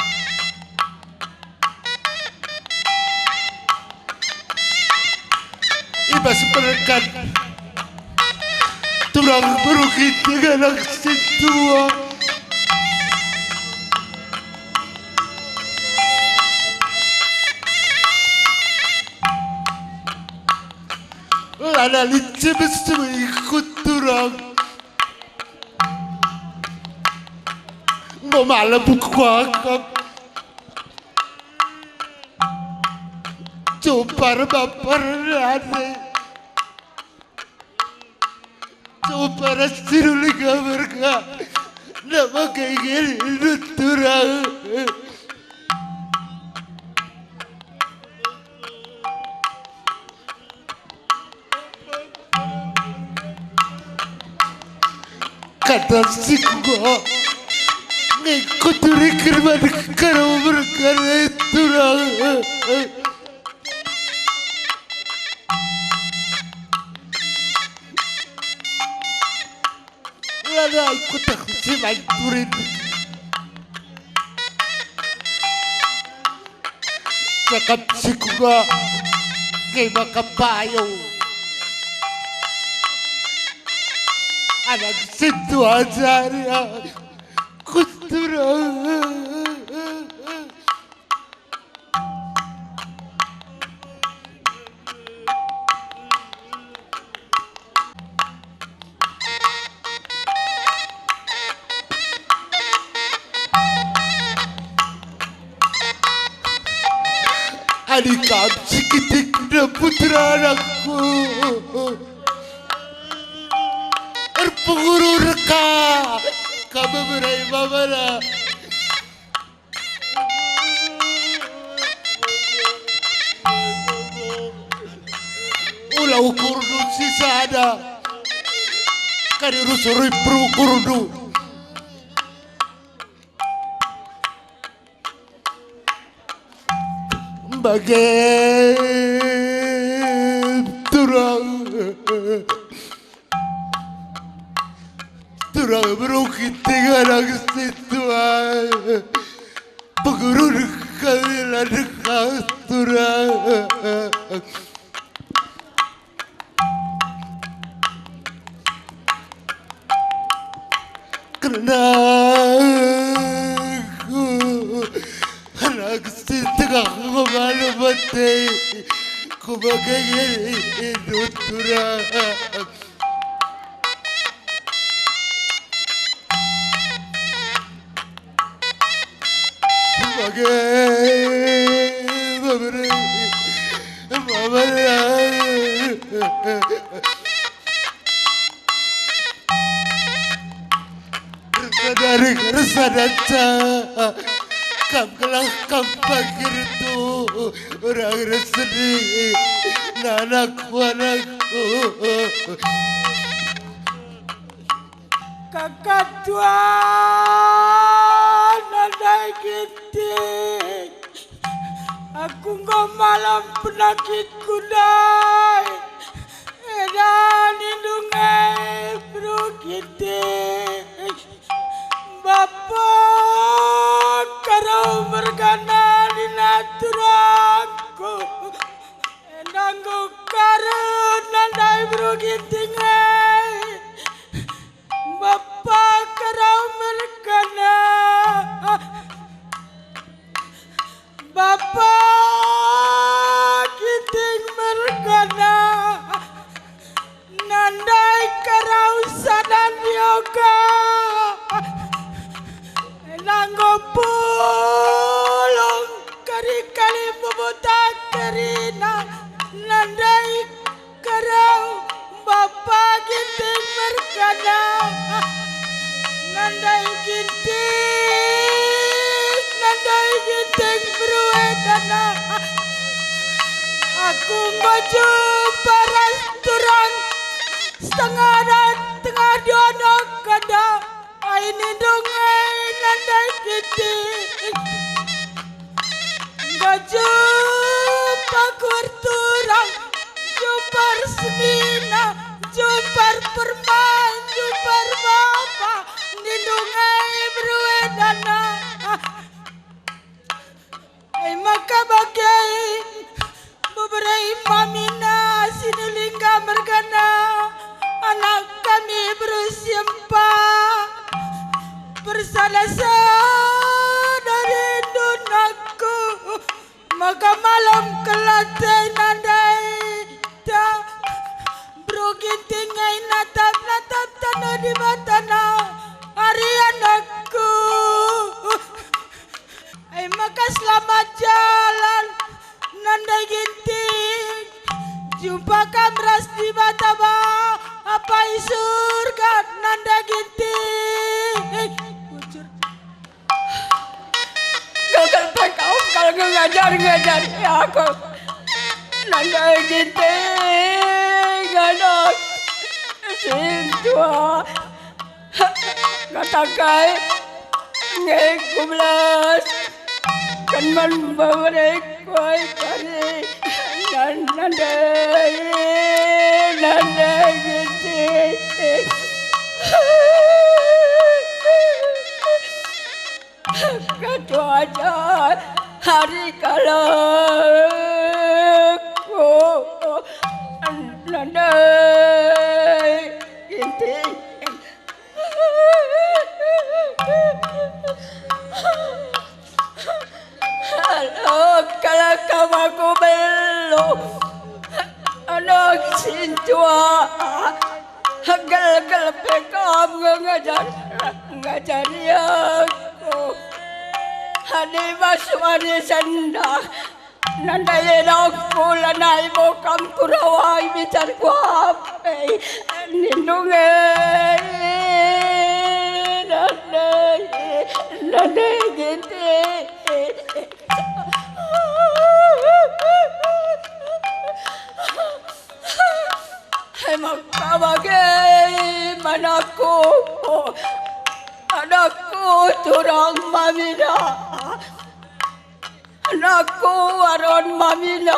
I bas perkan turang beru kita anak sintua. Lana lit cebes-cebes ikut turang. Enggo malem kuakap. Cumpar bapar ate. Cumpar siru lega merga. Nama kegel nuturang. Kata si kuga, nge kuturiken man Karo mergana turang. Lana ikutah si main turin. Cakap si kuga, nge maka payo. Anak sintua jari, ah, kutura. Adi kam sikitikna putra anakku, erpengurur ka, kam berai mamana. Ula ukurndu sisada, kadi rusur perukurndu. Bage turang. Turang beru kita anak sintua. Pengurun kami la dekah turang. Kerna aku anak si tengah malu mate, ku bage ngeri turang. Bage bebere, bebere. Dari rasa daca, kam gelah kam pagir tu, orang resedi, anakku, anakku. Kakak tuan, nadai Ginting, aku enggo malem penakitku ndai. Eda nindu nge beru Ginting, bapa Karo mergana nina turangku. Enda enggo karena ndai beru Ginting e. Bapa Karo mergana, bapa Ginting mergana, Pulung kari-kari mbubutak kerina, nandai kerina Bapa Ginting mergana. Nandai Ginting, nandai Ginting beru e dana. Aku enggo jumpa ras turang setengah dan tengah diono kada. Ai nindu nge nandai Ginting. Enggo jumpa ku erturang, jumpa ersenina, jumpa erpermain, jumpa erbapa, nindu nge beru e dana. E maka bage bebere mamina Sinulingga mergana, anak kami beru si empat. Bersada-sada rindu anakku, maka malem kelate nandai ta. Beru Ginting e natap-natap tano Dibatana, ari anakku. E maka selamat jalan, nandai Ginting. Jumpa kam ras Dibata Bapa i Surga, nandai Ginting. Bujur. Gagal pe kam kal ngajar-ngajari aku, nandai Ginting, anak sintua. Katakai nge ku belas, kan man beberek kuai kari. Nan-, nandai, nandai Ginting. Katuaja hari kalekku, nandai Ginting. Aduh, kalau kamu aku belum anak sintua. Gel-gel pe kam nge ngajar, ngajari aku. Adi bas wari sendah, nandai anakku, lanai bo kam kurawai bicar kuape. Nindu nge, nandai, nandai Ginting. E maka bage man aku, anakku turang mamina, anakku Aron mamina.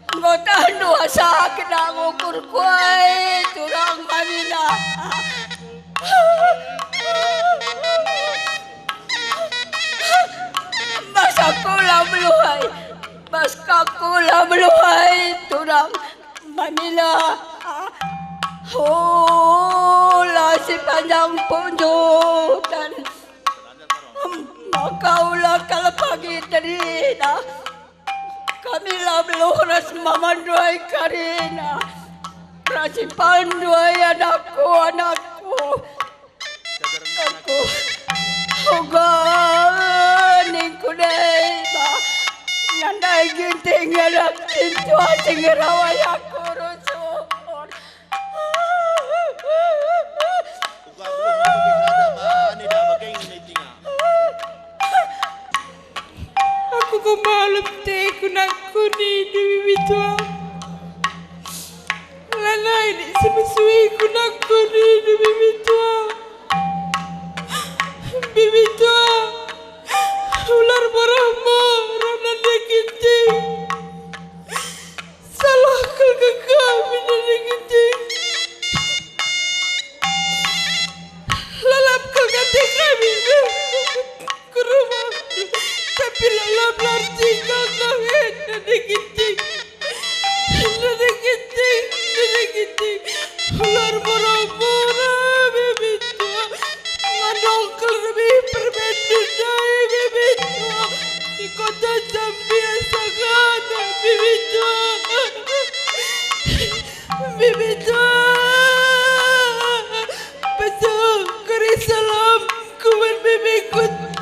Enggo tandu asa kena ngukur kuai turang mamina. Bas aku la meluhai, bas aku la meluhai turang mamina. Ola si panjang punjutan, maka ula kal pagi terina. Kami la beluh ras mamandu ai karina, ras ipandu ai anakku, anakku. Aku, uga ningku deba, nandai Ginting ngelak sintua si ngerawai aku rusur. Uga beluh bagi sada bani da bage nge nitinga. Aku ko malem teku nakuni di bibi tua. Lanai lit si mesui ku nakuni di bibi tua. Bibi tua, ular murah-murah nandai Ginting. Salah kal ka kami nandai Ginting. Lalap kal ka ate kami ku rumah. Tapi lalap la erjingga kami nandai Ginting. Nandai Ginting, nandai Ginting. Ular murah-murah, bibi tua. Ngandong kal kami permen ndai, bibi tua. Di kota Zambia sagana, bibi tua. Bibi tua.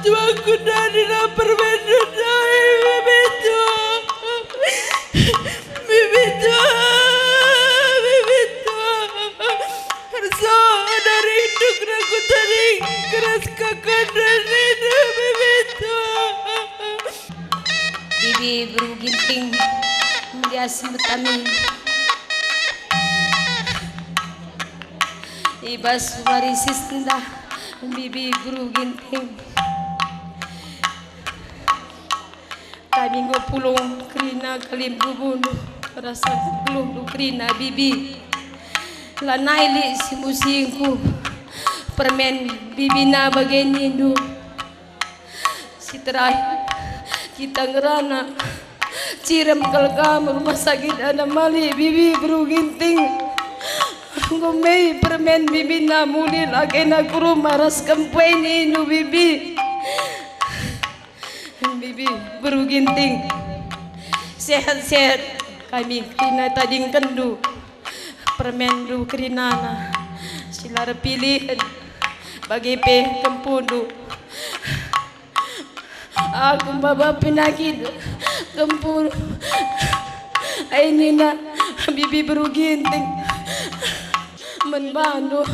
Tuangku dari la perbendu dai, Bibi Tuang. Bibi Tuang, Bibi Tuang. Erso dari induk ragu tadi keras kakan dan rindu, Bibi Tuang. Bibi Beru Ginting, melias metami. I bas wari si sendah, Bibi Beru Ginting, kami enggo pulung kerina kalimbubundu, rasa geluhndu kerina, Bibi. Lanai lit simusingku, permen bibina bage nindu. Si terakhir, kita ngerana. Cirem kal kam rumah sakit Anam Malik, Bibi Beru Ginting. Enggo mei permen bibina mulih lagena ku rumah ras kempu e nindu, Bibi. Bibi Beru Ginting. Sehat-sehat kami kerina tadingkenndu. Permenndu kerinana si la erpilih, bage pe kempundu. Aku maba penakit kempu. Ai nina Bibi Beru Ginting, man bandu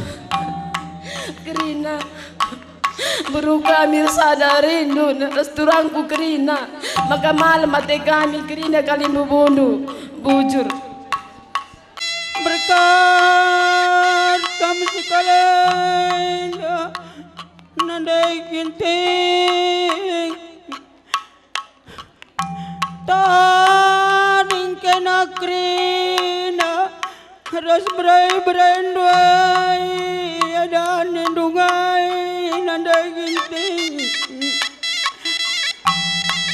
kerina beru kami ersada rindu ras turangku kerina, maka malem ate kami kerina kalimbubundu. Bujur. Berkat kami sekali, Nandai Ginting. Tading kena kerina ras berai-berai nduai, ada nindu ngai, Nandai Ginting.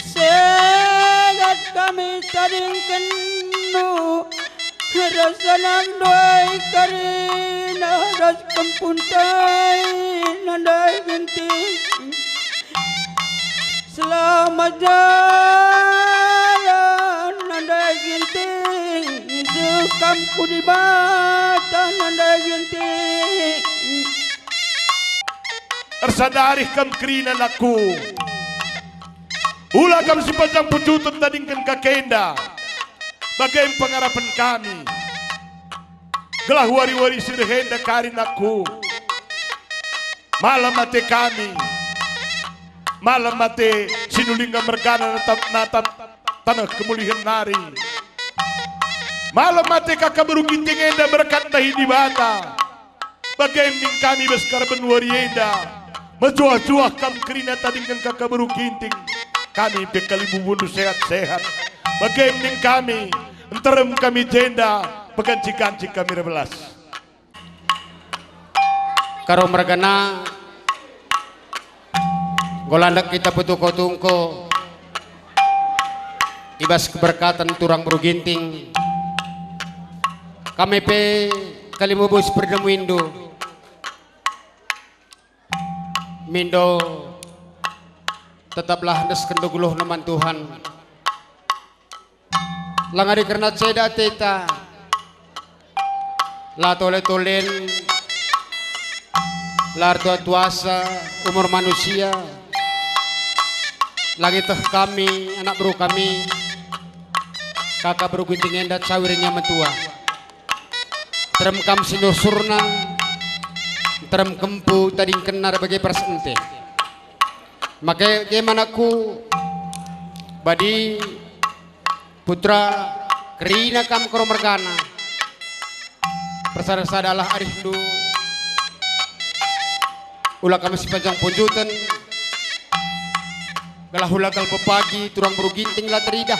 Sehat kami tadingkenndu, ras anak nduai kerina, ras kempuntai, Nandai Ginting. Selamat jalan, Nandai Ginting, seh kam ku Dibata, Nandai Ginting. Ersadari kam kerina anakku. Ula kam sipanjang pujuten tadingken kaka enda. Bage me pengarapen kami. Gelah wari-wari si reh enda kari anakku. Malem ate kami. Malem ate Sinulingga mergana natap-natap taneh kemulihen nari. Malem ate kaka beru Ginting enda berkat ndahi Dibata. Bage me nina kami bas karaben wari enda. Mejuah-juah kam kerina tadingken kaka beru Ginting. Kami pe kalimbubundu sehat-sehat. Bage me nina kami, nterem kami jenda, peganci-ganci kami erbelas. Karo mergana, enggo landek kita petungko-tungko i bas keberkaten turang beru Ginting. Kami pe kalimbubu si pernemuindu. Mindo, tetaplah endesken geluhna man Tuhan. Lang adi kerna ceda ateta, la tole-tolen, la ertua-tuasa umur manusia, lang ieteh kami, anak beru kami, kaka beru Ginting enda cawir nia metua. Nterem kam si nursurna, nterem kempu tadingkenna bage peras ente. Make ge me anakku, badi putra kerina kam karo mergana. Persada-sadalah arihndu. Ula kam sipanjang punjuten, gelah ula kal pepagi turang beru Ginting la teridah.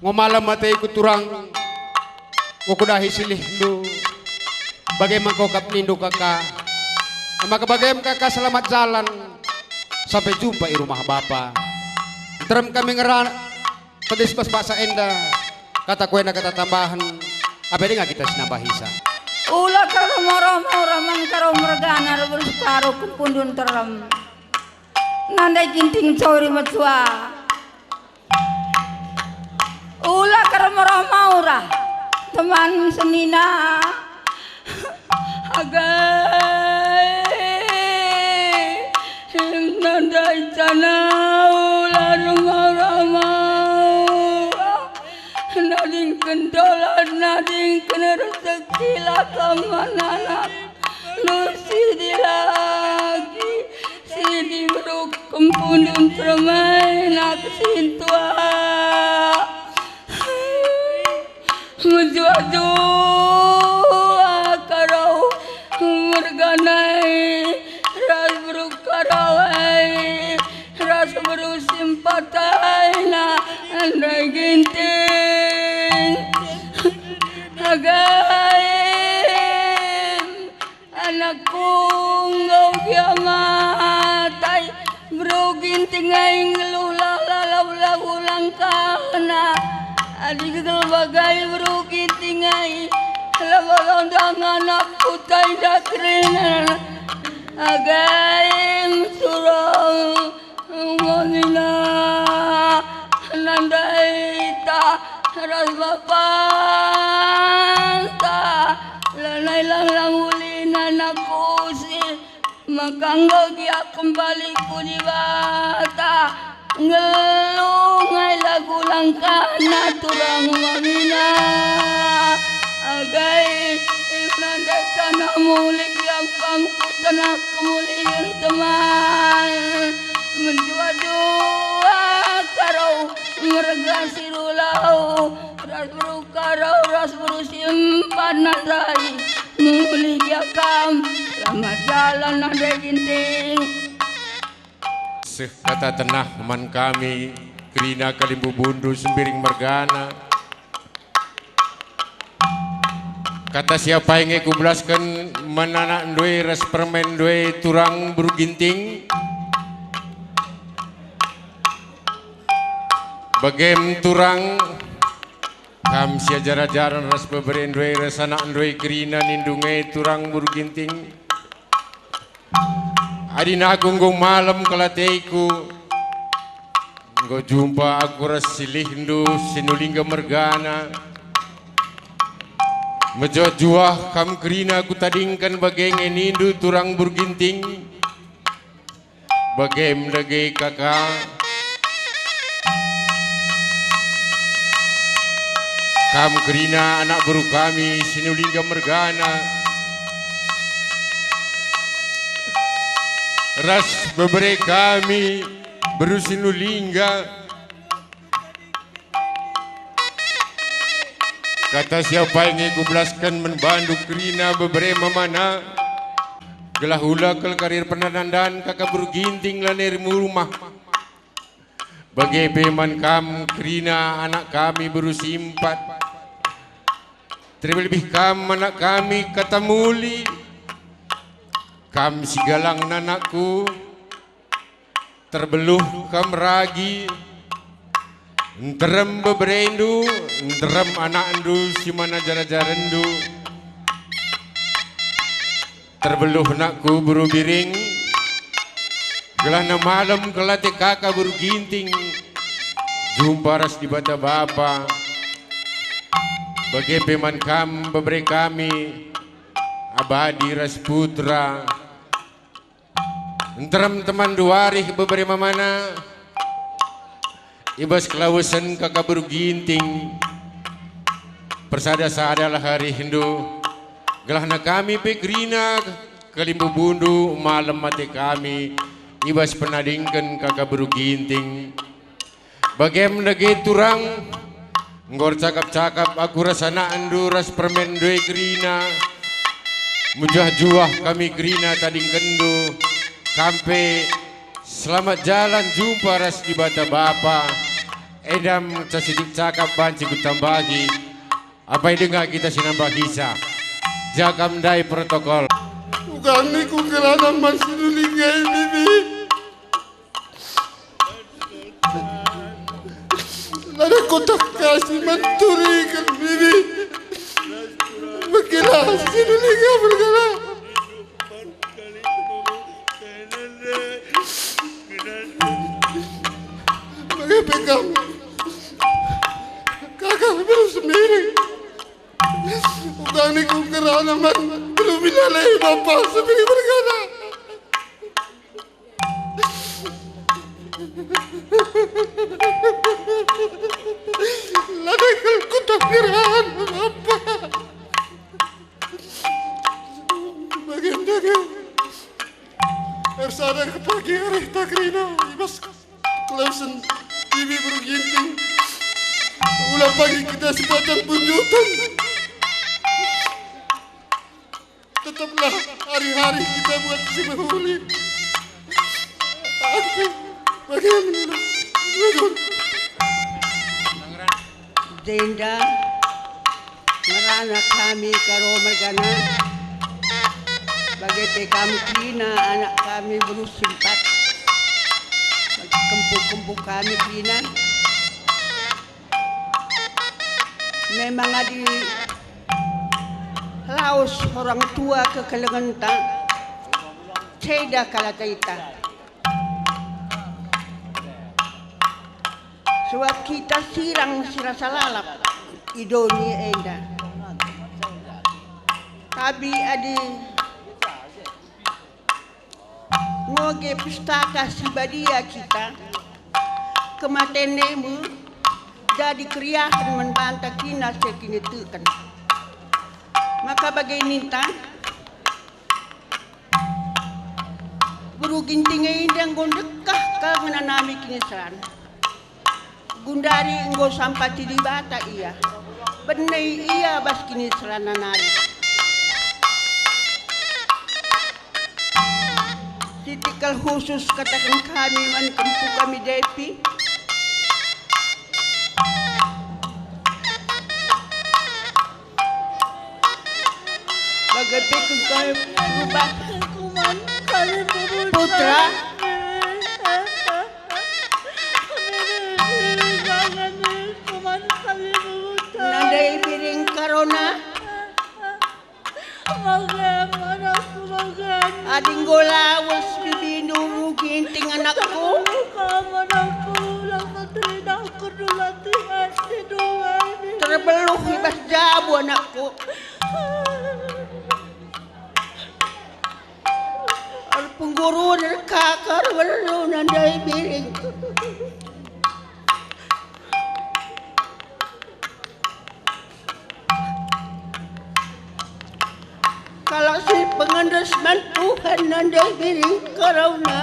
Ngo malem ateku turang, ngo kudahi silihndu. Bage me kap nindu kaka. E maka bage me kaka selamat jalan. Sampai jumpa i rumah Bapa. Nterem kami ngera tedis bas paksa enda. Kata ku enda kata tambahen. Ape denga kita sinambahisa. Ula karo moro-moro man karo mergana rebus karo kempundu nterem. Nandai Ginting cawir metua. Ula karo moro-moro, teman senina. Agai. Rezeki la kam man anak, nu si dilaki, si diberuk kempundun permain aku sintua. Mejuah-juah karo merganai ras beru karawai ras beru simpatai na Ndai Ginting. Agai, anakku enggo gia matai, beru Ginting ai nggeluh lalau lagu langkahna. Adi gegel bagai beru Ginting ai, labo londang anakku tai dakrina. Agai, mesurung. Mamina nandaita ras bapanta, lanai lang-lang ulina nakusi, maka enggo gia kembali ku Dibata, nggeluh ngai lagu langkahna turang mamina. Agai, nandaita na mulih gia kam ku tanah kemulian teman. Menjuah-juah karo merga si rulau, ras beru karo ras beru simpan nadai. Mulih gia kam, selamat jalan Ndai Ginting. Seh kata tenah man kami, kerina kalimbubundu Sembiring mergana. Kata si apai nge kubelasken man anakndu e ras permainndu e turang beru Ginting. Bagem turang, kam si ajar-ajaren ras beberendu e ras anakndu e kerina nindu nge turang beru Ginting. Adina aku enggo malem kal ateku, enggo jumpa aku ras silihndu Sinulingga mergana. Mejuah-juah kam kerina kutadingken bage nge nindu turang beru Ginting. Bagem dage kaka. Kam kerina anak beru kami Sinulingga mergana, ras bebere kami beru Sinulingga. Kata si apai nge kubelasken man bandu kerina bebere mamana, gelah ula kal karir pernadan-ndan kaka beru Ginting lanai rumah. Bage pe man kam kerina anak kami beru Simpat. Terlebih-lebih kam anak kami Katamuli. Kam si galang anakku, terbeluh kam ragi, nterem beberendu, nterem anakndu si man ajar-ajarenndu. Terbeluh nakku beru Biring, gelahna malem kal ate kaka beru Ginting, jumpa ras Dibata Bapa. Bage pe man kam bebere kami, Abadi ras Putra. Nterem temanndu arih bebere mamana, i bas kelawesen kaka beru Ginting, persada-sadalah arihndu, gelahna kami pe kerina kalimbubundu malem ate kami i bas penadingken kaka beru Ginting. Bagem dage turang, enggo ercakap-cakap aku ras anakndu ras permainndu e kerina. Mejuah-juah kami kerina tadingkenndu, kam pe selamat jalan jumpa ras Dibata Bapa. Enda me ca sitik cakap banci kutambahi. Apai denga kita si nambahisa. Jaka ndai protokol. Uga niku kerana man Sinulingga e, Bibi. Lada kota kasih menturikan, Bibi. Begilah Sinulingga mergana. Bage pe kam, kaka beru Sembiring. Uga niku kerana man beru Binale, Bapa Sembiring mergana. Lada kal kota kerana, Bapa. Ginting, ulang pagi kita sepanjang punjutan. Tetaplah hari-hari kita buat si mehuli. Aku bagaimana? Jenda ngerana kami Karo mergana, bage pe kam kerina anak kami beru si empat, bagi kempu-kempu kami kerina. Memang adi lawes orang tua kekelengenta, ceda kal ata ita. Sebab kita sirang si rasa lalap i doni enda. Tapi adi ngoge Pustaka Si Badia kita, kematen e me jadi keriahen man banta kerina si kiniteken. Maka bage ninta, Beru Ginting enda enggo ndekah kal ngenanami kiniseran. Gundari enggo sampati Dibata ia. Bene ia bas kiniseranna nari. Sitik kal khusus kataken kami man kempu kami Depi. Bage pe engkai rubah Kuman kali putra. Nandai biring Karona. Adi enggo lawes bibindu Beru Ginting anakku. Terbeluh i bas jabu anakku. Erpenggurun erkakar ngelu nandai biring. Kalak si pengendes man Tuhan nandai biring Karona.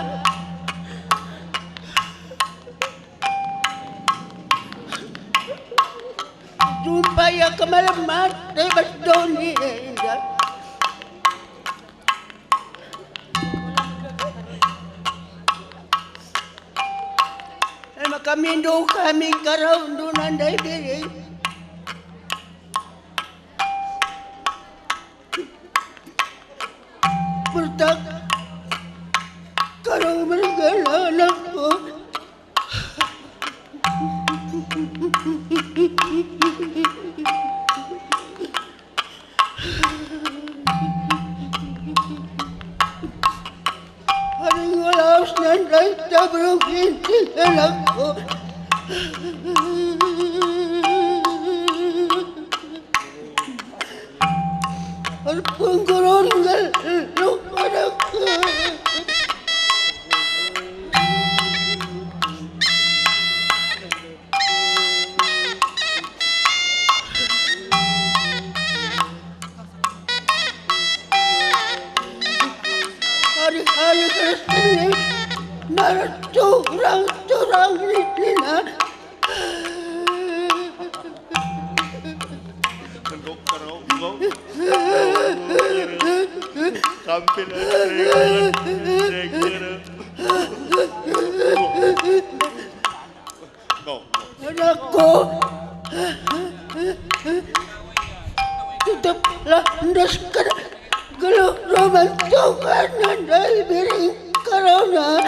Jumpa ia kemalemen i bas doni enda. E maka mindu kami Karondu nandai biring. Bertak Karo mergana anakku. Hari ngelaus nandai tabruk inti anakku. Erpenggurun ngelu anakku. Hari-hari Kristen nara curang-curang nina. Tampil. Anakku, tetaplah endesken geluh rumah Tuhan nandai biring Karona.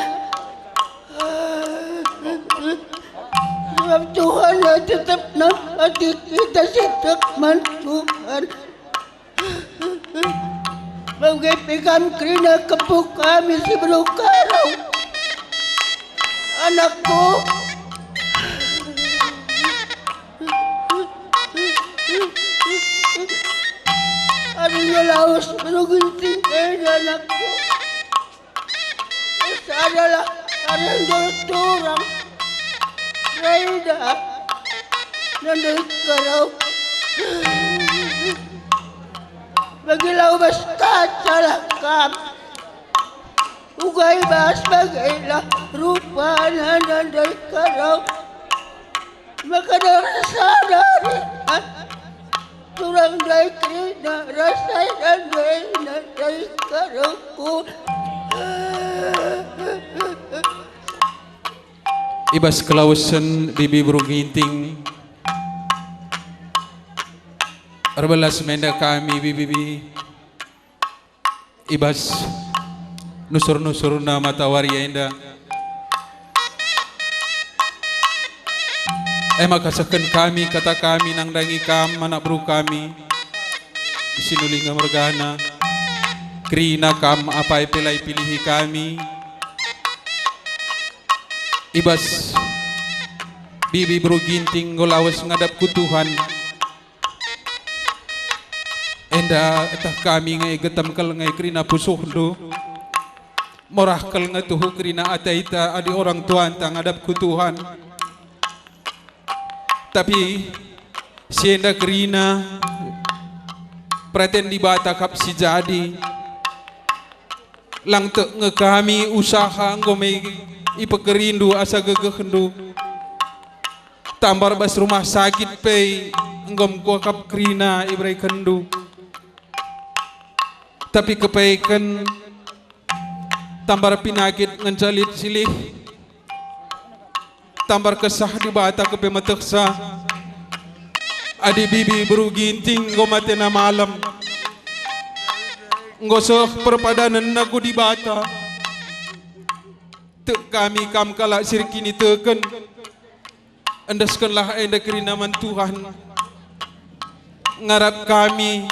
Sebab Tuhan tetap nampati kita si tek man Tuhan. Bage pe kam kerina kempu kami si beru Karo. Anakku. Adi ngelaus beru Ginting enda anakku. Adalah arah turang. Raida. Nandai Karo. Bagi lau bas kacalah kam. Uga i bas bagailah rupana nandai Karo. Rasaken me nadai karuhku. I bas kelawesen bibi beru Ginting, erbelas me enda kami bibi-bibi. I bas nusur-nusurna matawari enda, e maka sehken kami kata kami nandangi kam, anak beru kami, Sinulinga mergana, kerina kam apai pe la ipilihi kami. I bas bibi beru Ginting enggo lawes ngadap ku Tuhan. Enda eteh kami nge getem kal nge kerina pusuhndu. Morah kal nge tuhu kerina ataita adi orang tuanta ngadap ku Tuhan. Tapi si enda kerina peraten Dibata kap si jadi. Lang tek nge kami usaha enggo me ipekerindu asa gegehndu. Tambar bas rumah sakit pe enggo mekuakap kerina iberekenndu. Tapi kepeken tambar pinakit ngenca lit silih. Tambar Kesah Dibata kepe metehsa. Adi bibi beru Ginting enggo matena malem, enggo seh perpadanenna ku Dibata. Tek kami kam kalak si erkiniteken. Endeskenlah enda kerina man Tuhan. Ngarap kami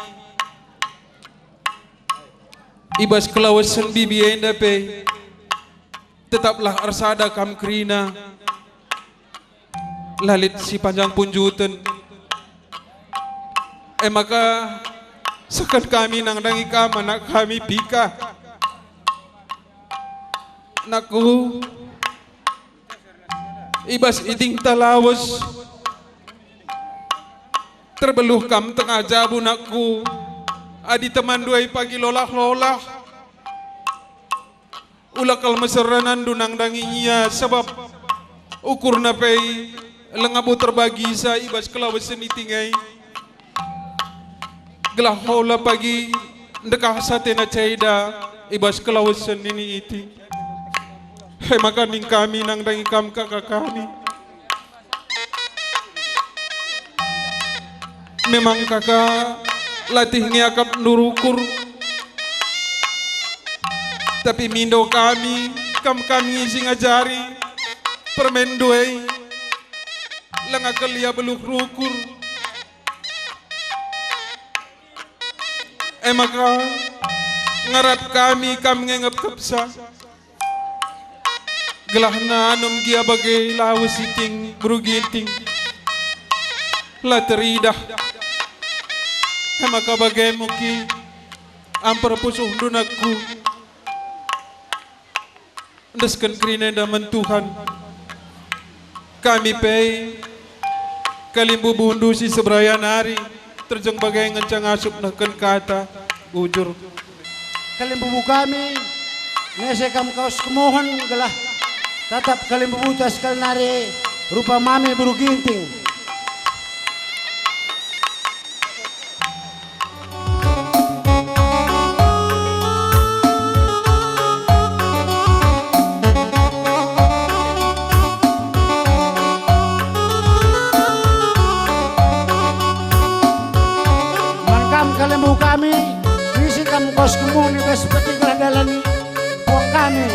i bas kelawesen bibi enda pe. Tetaplah ersada kam kerina, la lit si panjang punjuten. E maka sehken kami nandangi kam anak kami Pika. Nakku, i bas itingta lawes, terbeluh kam tengah jabu nakku, adi temanndu e pagi lolah-lolah. Ula kal meser ranandu nandangi ia, sabap ukurna pe langa bo terbagisa i bas kelawesen iting e. Gelah ola pagi ndekah satena Ceda i bas kelawesen nini iting. E maka ning kami nandangi kam kaka kami. Memang kaka latih nge akapndu rukur, tapi mindo kami, kam kami si ngajari permainndu e, langa kal ia beluh rukur. E maka ngarap kami kam nge ngepkepsa. Gelahna anum gia bage lawes iting beru Ginting, la teridah. E maka bage muki amper pusuhndu nakku. Endesken kerina enda man Tuhan. Kami pe, kalimbubundu si seberaya nari, terjeng bage ngenca ngasup nehken kata, bujur. Kalimbubu kami, nese kam kawes kemuhen gelah tatap kalimbubuta sekali nari rupa mami beru Ginting. Man kam kalimbubu kami, isi kam kawes kemuhen i bas peti gelah dalan i puang kami.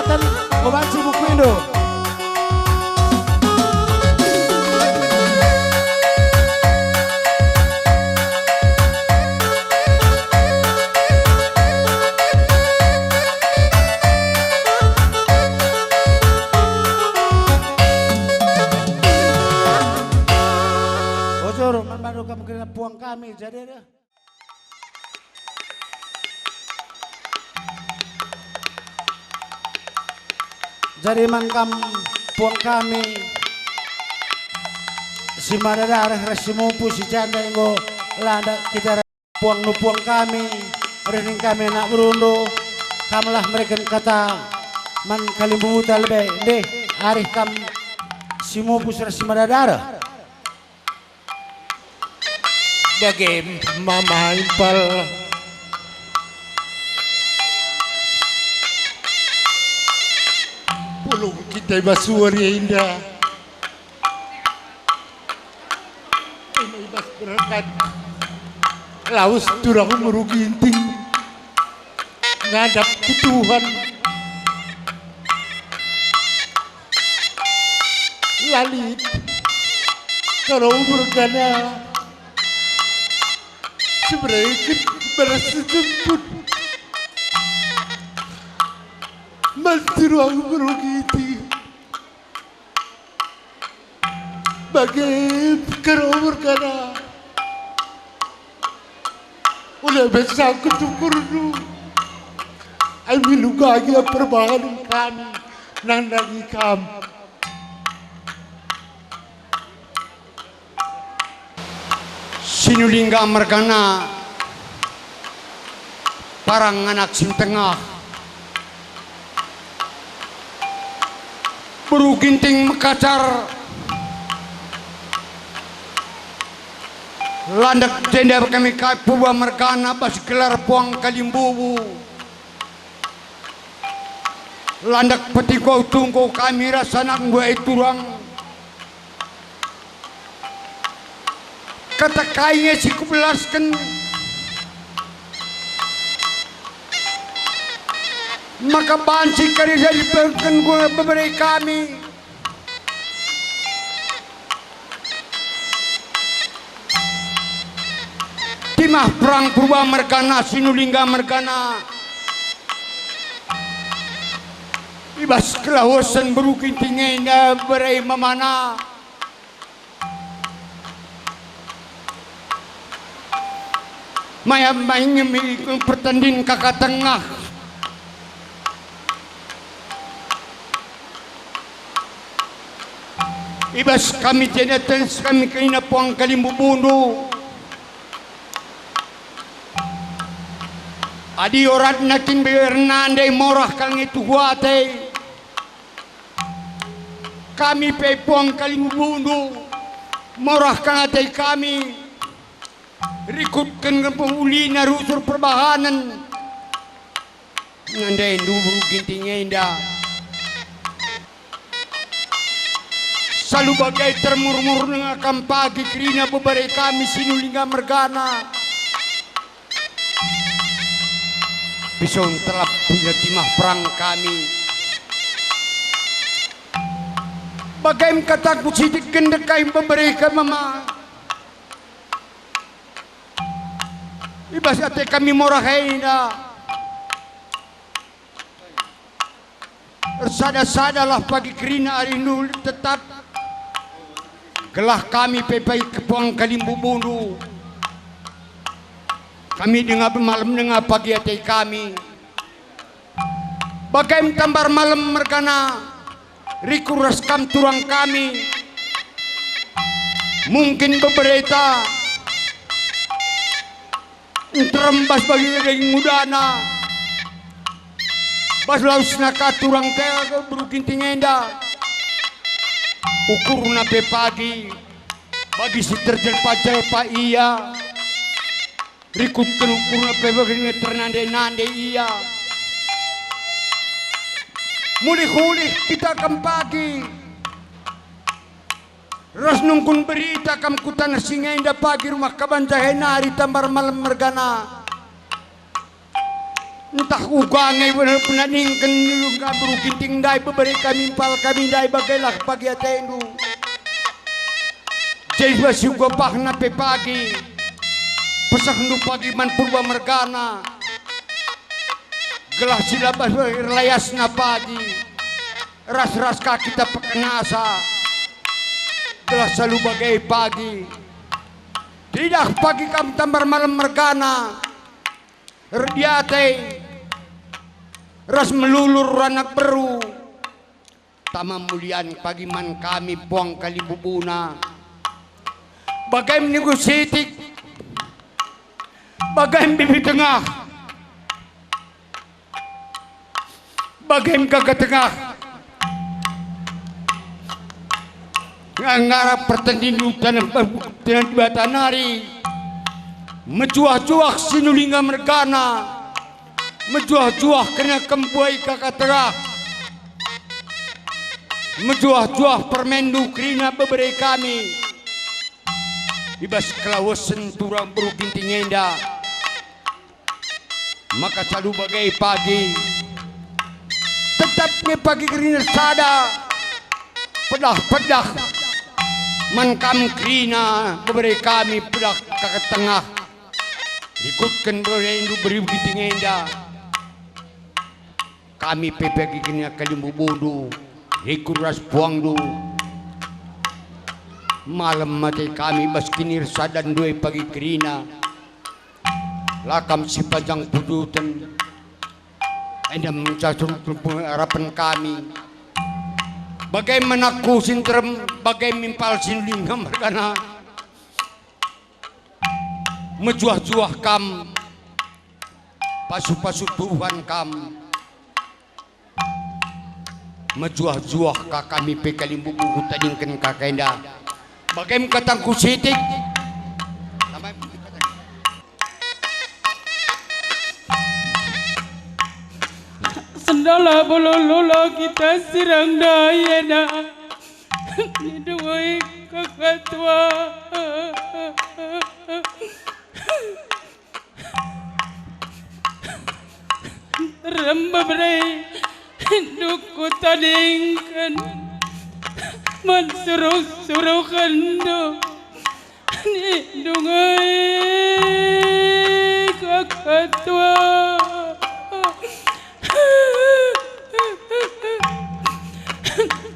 Ten, obanci buku Indo. Bujur, man bandu kam kerina puang kami, jadi deh. Jadi man kam puang kami, si mada dareh ras si mupu si janda enggo landak kita puang nu puang kami, reh ning kami anak berundu, kamlah mereken kata man kalimbubuta lebe ndeh, arih kam si mupu ras si mada dareh. Dage mama impal. Pulung kita i bas wari enda. Ema i bas berkat. Lawes turang merugi inting. Ngadap ku Tuhan. Lalit karo mergana sebereken beras sejemput man turang merugi inting. Bage karo mergana. Ula besa kutungkurndu. Ai milu gagia perbahan kami nandangi kam. Sinulingga mergana, parang anak si tengah. Beru Ginting mekacar, landak jenda kami kai purba mergana bas gelar puang kalimbubu. Landak petikau tungkau kami ras anak mbuai turang. Kata kai nge si kubelasken, maka banci kari jadi bengken guna bebere kami. Timah perang purba mergana, Sinulingga mergana. I bas kelahosen beru Ginting enda bere mamana. Maya maingem ikut pertandin kaka tengah. I bas kami jenda tens kami kerina puang kalimbubundu. Adi oratna kin beberna ndai morah kal nge tuhu ate. Kami pe puang kalimbubundu, morah kal ate kami. Rikutken ulina rusur perbahanen. Ngendendu beru Ginting enda. Salu bage termurmur nengah kam pagi kerina bebere kami Sinulingga mergana. Pisong telap punya timah perang kami. Bage me kataku sitik gendekai bebere kami mama. I bas ate kami morah enda. Ersada-sadalah pagi kerina arindu tetap, gelah kami pe pai kepuang kalimbubundu. Kami denga malem denga pagi ate kami. Bage me tambar malem mergana, rikur ras kam turang kami. Mungkin bebereta nterem bas bagi daging mudana, bas lawesna ka turang te beru Ginting enda. Ukurna pe pagi, bagi si terjelpa-jelpa ia, rikutken ukurna pe bagi ternande-nande ia. Mulih-ulih kita kam pagi. Ras nungkun berita kam ku taneh si enda pagi rumah kaban jahe nari tambar malem mergana. Ntah uga nge bener penadingken nulung kam beru Ginting ndai, bebere kami, impal kami ndai, bagelah pagi atendu. Jadi bas si ugapahna pe pagi, pesehndu pagi man Purba mergana, gelah si labas erlayasna pagi, ras-ras ka kita pekenasa, gelah salu bage pagi. Teridah pagi kam tambar malem mergana, erdiate ras melulur anak beru. Tama mulian pagi man kami puang kalimbubuna. Bage Minggu Sitik, bage Bibi Tengah, bage Gaga Tengah. Ngarap pertendindu taneh, taneh Dibata nari, mejuah-juah Sinulingga mergana, mejuah-juah kena kembuai Gaga Tengah, mejuah-juah permendu kerina bebere kami i bas kelawesen turang beru Ginting enda. Maka salu bage pagi, tetap nge pagi kerina sada, pedah-pedah man kam kerina bebere kami, pedah Gaga Tengah. Rikutken berendu beru Ginting enda. Kami pe pagi kerina kalimbubundu, rikut ras puangndu. Malem mate kami bas kinirsadan ndai pagi kerina. La kam si panjang pujuten, enda mencacul arapen kami. Bage man aku si nterem, bage impal Sinulingga mergana. Mejuah-juah kam, pasu-pasu Tuhan kam. Mejuah-juah ka kami pe kalimbubu kutadingken ka enda. Bage me katangku Sitik. Sendalah bolo lola kita sirang ndai enda. Nindu oi Gaga Tua. Rembebere ndu kutadingken man suruh-suruhenndu. Nindu oi Gaga Tua.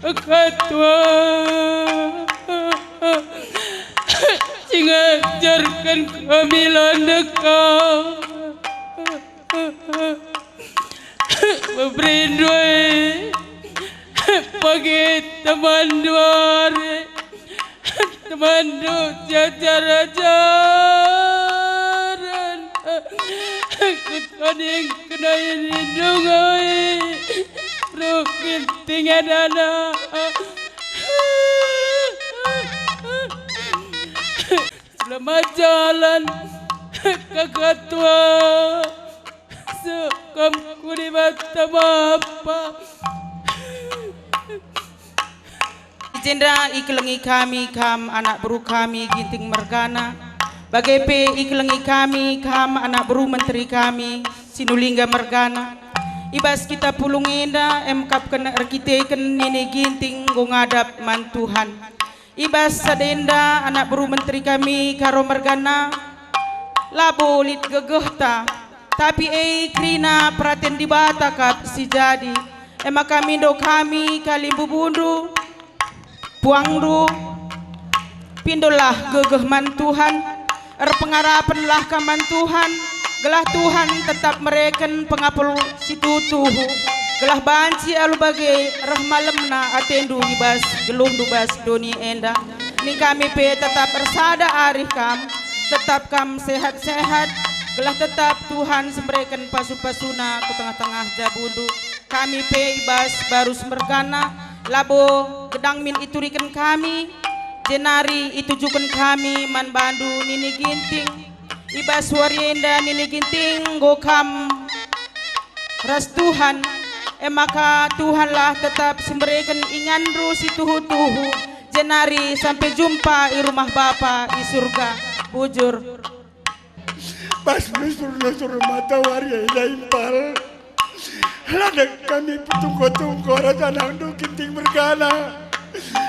Gaga Tua, si ngajarken kami la ndekah. Beberendu e, pagi temanndu are, temanndu jajar-jajaran. Kutadingken ai nindu oi, beru Ginting enda. Selamat jalan, Gaga Tua. Sukam ku Dibata Bapa. I jenda ikelengi kami kam anak beru kami Ginting mergana, bage pe ikelengi kami kam anak beru menteri kami Sinulingga mergana. I bas kita pulung enda emkap kena erkiteken nini Ginting enggo ngadap man Tuhan. I bas sada enda anak beru menteri kami Karo mergana, labo lit gegehta, tapi e kerina peraten Dibata kap si jadi. E maka mindo kami kalimbubundu, puangndu, pindolah gegeh man Tuhan, erpengarapenlah kam man Tuhan, gelah Tuhan tetap mereken pengapul si tuhu-tuhu, gelah banci alu bage reh malemna atendu i bas geluhndu bas doni enda. Ning kami pe tetap ersada arih kam, tetap kam sehat-sehat, gelah tetap Tuhan si mereken pasu-pasuna ku tengah-tengah jabundu. Kami pe i bas Barus mergana, labo gedang min ituriken kami, jenari itujuken kami man bandu nini Ginting. I bas wari enda nini Ginting enggo kam ras Tuhan, e maka Tuhanlah tetap si mereken inganndu si tuhu-tuhu, jenari sampe jumpa i rumah Bapa i Surga. Bujur. Pas nusur-nusur matawari enda impal, lanai kami petungko-tungko ras anakndu Ginting mergana.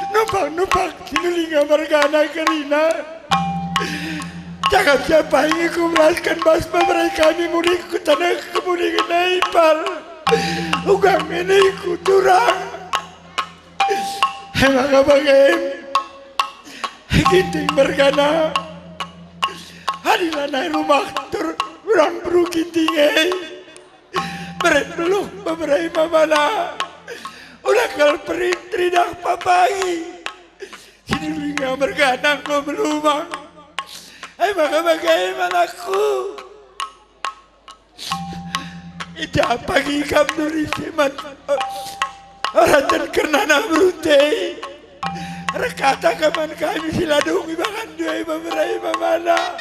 Numpak-numpak Sinulinga mergana kerina. Cakap siapa ingi kuberasken bas beberai kami mulih ku taneh kemulian impal. Uga ngeni ku turang. Emaka bage em, Ginting mergana, adi lanai rumah turang beru Ginting e, bere beluh beberai mamana. Ula kal perit teridah papai. Sinulinga mergana enggo melumang. Emaka bage em anakku. Ija pagi kam nuri si man, eh, raten kerna anak berunte. Erkata kam man kami si la dung ibahan dua iba berai mamana.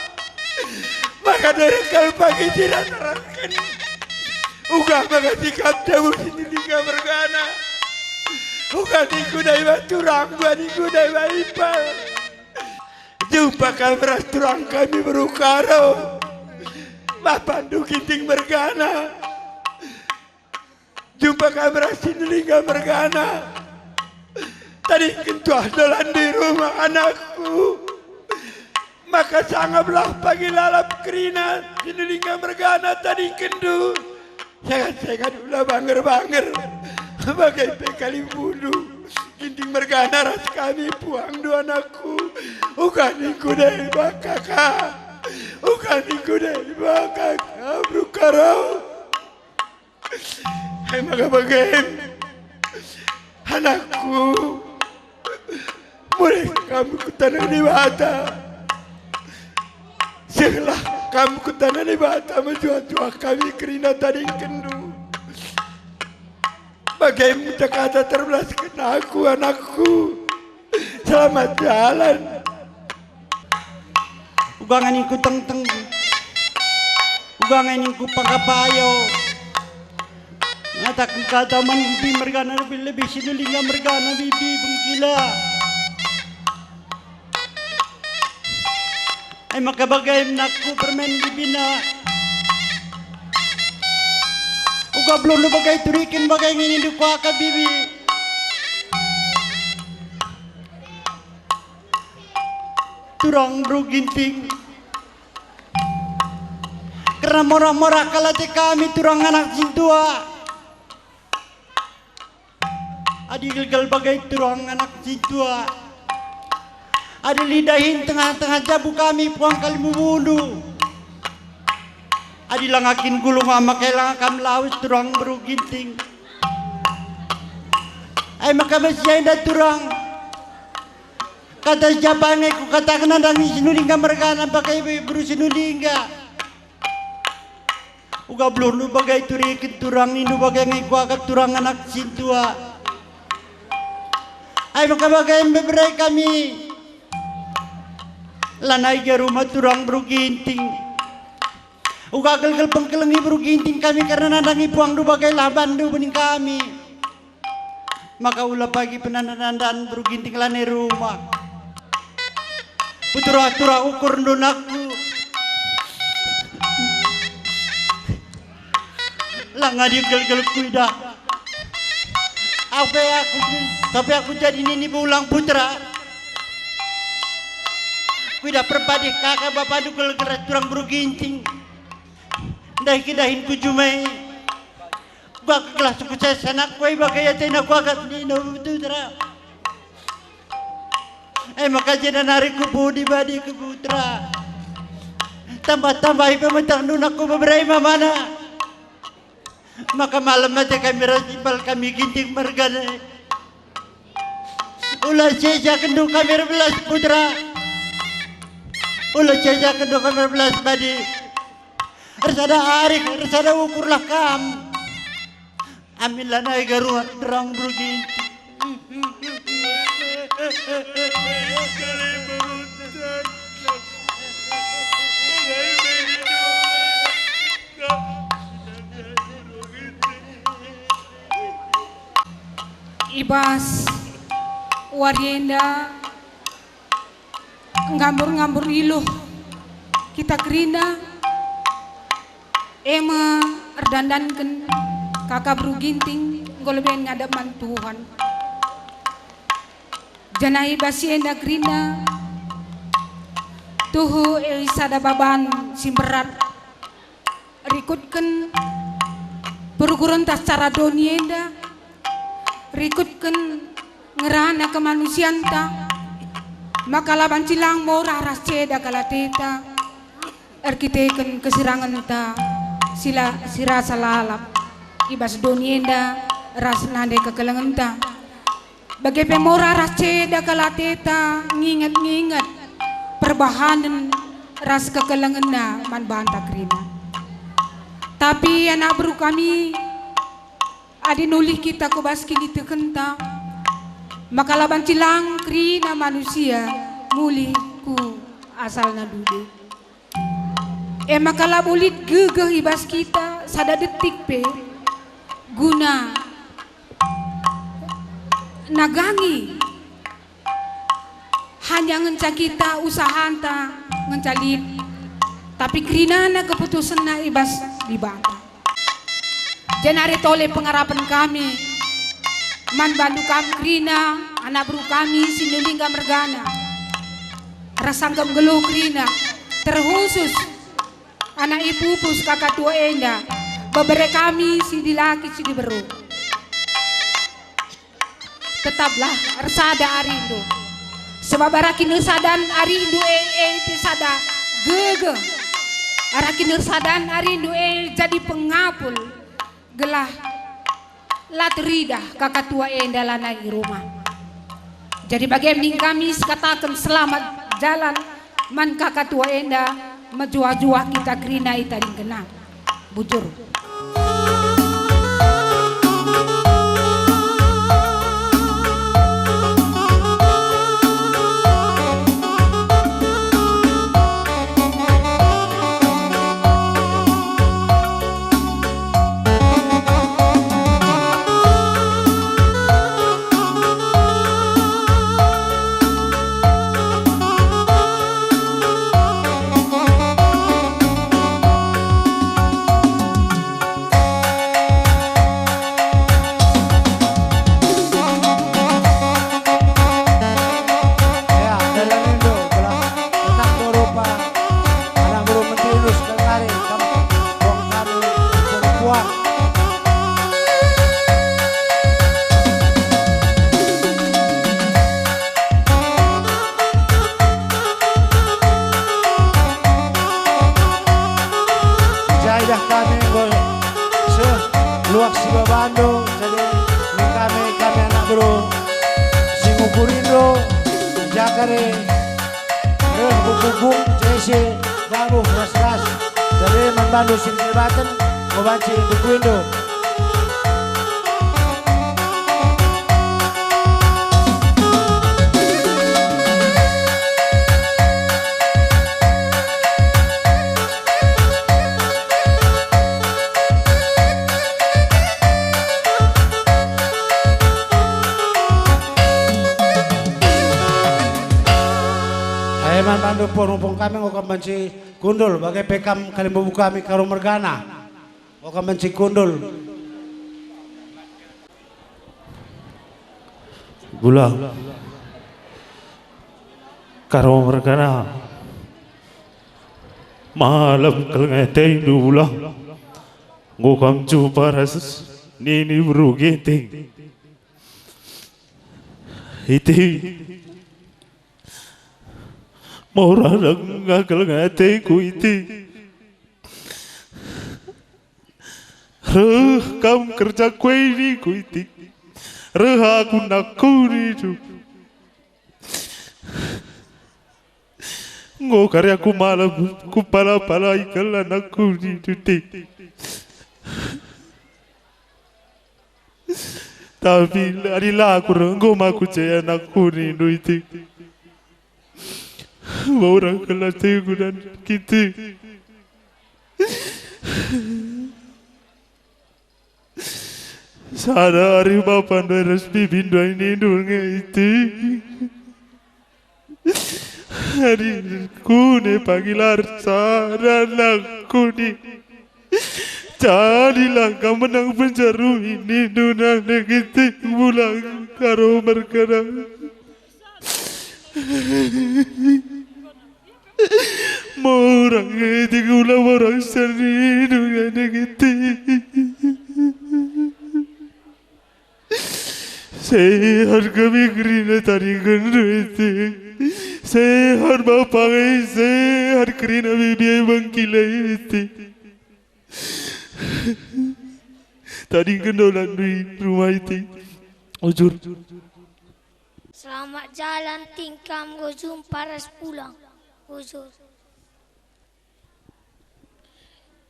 Maka dua kal pagi si rataranken. Uga maka sikap jauh Sinulinga mergana. Uga ningku dai ba turang, uga ningku dai ba impal. Jumpa kam ras turang kami beru Karo. Bapandu Ginting mergana. Jumpa kam ras Sinulinga mergana. Tadingken tuah dolan di rumah anakku. Maka sangaplah pagi lalap kerina Sinulinga mergana tadingkenndu. Sengat-sengat ula banger-banger, bage pe kalimbundu. Ginting mergana ras kami puangndu anakku. Uga ningku deba kaka. Uga ningku deba kaka, beru Karo. Emaka bage em, anakku. Mulih kam ku taneh Dibata. Sehlah kam ku taneh Dibata, mejuah-juah kami kerina tadingkenndu. Bage me kata terbelasken aku, anakku. Selamat jalan. Uga ngeningku tengteng, uga ngeningku pangkapayo. Ngataken kata man bibi mergana lebih-lebih Sinulinga mergana bibi bengkila. Emaka bage nakku permen bibina. Uga beluhndu bage turiken bage nginindu kuakap bibi. Turang beru Ginting. Kerna morah-morah kal ate kami turang anak sintua. Adi gelgel bage turang anak sintua. Adi lit dahin tengah-tengah jabu kami puang kalimbubundu. Adi langa kin gulung maka langa kam lawes turang beru Ginting. Emaka bas enda turang. Kata siapa nge kukataken nandangi Sinulinga mergana bage beru Sinulinga. Uga beluhndu bage turiken turang nindu bage nge kuakap turang anak sintua. Emaka bage mbeberai kami. Lanai gia rumah turang beru Ginting. Uga gelgel pengkelengi beru Ginting kami kerna nandangi puangndu bage lah banndu bening kami. Maka ula pagi penanda-nandan beru Ginting lanai rumah. Peturah-turah ukurndu nakku. Langa adi gelgel kuidah. Ape aku, tapi aku jadi nini bulang putra. Kuidah perpadi kaka bapandu gelgel turang beru Ginting. Ndai kedahin ku jumai. Bak gelah sukses anakku e bage atena kuakap nina putra. Emaka jenda nari ku pudi badi ku putra. Tambah-tambahi pemetang nunakku beberai mamana. Maka malem ate kami ras impal kami Ginting mergana. Ula sia-siakenndu kami erbelas putra. Ula sia-siakenndu kami erbelas badi. Ersada arih, ersada ukurlah kam. Amin lanai garuh terang beru Ginting. I bas wari enda, nggambur-nggambur iluh kita kerina, E me erdandanken kaka beru Ginting enggo leben ngadep man Tuhan. Janah i bas si enda kerina tuhu e sada baban si mberat, rikutken pergurenta secara doni enda, rikutken ngerana kemanusianta, maka la banci lang mora ras ceda kal ateta erkiteken kesirangenta si la, si rasa lalap i bas doni enda ras nande kekelengenta. Bage pe mora ras ceda kal ateta nginget-nginget perbahanen ras kekelengenna man banta kerina. Tapi anak beru kami, adi nulih kita ku bas kinitekenta, maka la banci lang kerina manusia mulih ku asalna dulu. E maka labo lit gegeh i bas kita sada detik pe guna nagangi. Hanya ngenca kita usahanta ngenca lit, tapi kerinana keputusenna i bas Dibata. Jenari tole pengarapen kami man bandu kam kerina, anak beru kami si Nulingga mergana, ras sangkep nggeluh kerina, terkhusus anak ipupus kaka tua enda, bebere kami si dilaki si diberu. Tetaplah ersada arindu, sebab arah kinirsadan arindu e, e pe sada gegeh. Arah kinirsadan arindu e jadi pengapul, gelah la teridah kaka tua enda lanai i rumah. Jadi bage ning kami sikataken selamat jalan man kaka tua enda, mejuah-juah kita kerina itadingkenna. Bujur. Ya, dalan endo gelah tenang berupa anak beru menteri nus kengari kam buang kami perempuan. Jaidah kami enggo seh luak si babandu, jadi ning kami, kami anak beru si ngukurindo, jaka re reh bukubung, jese, dabuh, ras-ras, jadi man bandu si ndebaten, mebanci bukuindo. Ai man bandu puang-puang kami enggo kam banci kundul, bage pe kam kalimbubu kami Karo mergana. Oka banci kundul. Bula. Karo mergana. Malem kal nge atendu, Bula. Enggo kam jumpa ras nini beru Ginting. Iti. Mora denga kal nge ateku, Iti. Reh kam kerja kueni ku Iti. Reh aku nakunindu. Enggo kari aku malem kupala-palai kal anakku nindu, Iti. Tapi adi la aku reh, enggo ma kucea anakku nindu, Iti. Mora kal ateku dan Iti. Sada ari bapa ndai ras bibi ndai nindu nge, Iti. Adi kune pagi la sada anakku ni. Jadilah kam menang penjaru ini, nina nengiti pulang karo merkena. Murang iti gula murang seni, nina nengiti. Sehat kami kerina tadingkenndu ite. Sehat bapa e, sehat kerina bibi e bangkila ite. Tadingken dolandu i rumah ite. Bujur. Selamat jalan, Ting, kam enggo jumpa ras pulang. Bujur.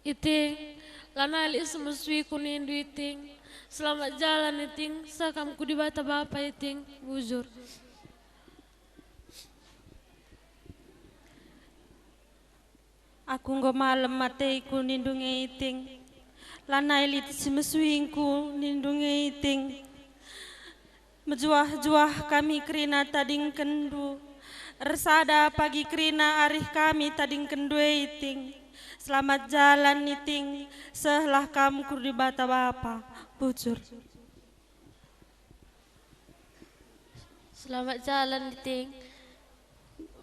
Iting, lanai lit si mesui ku nindu Iting. Selamat jalan Iting, seh kam ku Dibata Bapa Iting, bujur. Aku enggo malem ateku nindu nge Iting. Lanai lit si mesuingku nindu nge Iting. Mejuah-juah kami kerina tadingkenndu. Ersada pagi kerina arih kami tadingkenndu e Iting. Selamat jalan Iting, sehlah kam ku Dibata Bapa. Bujur. Selamat jalan Iting.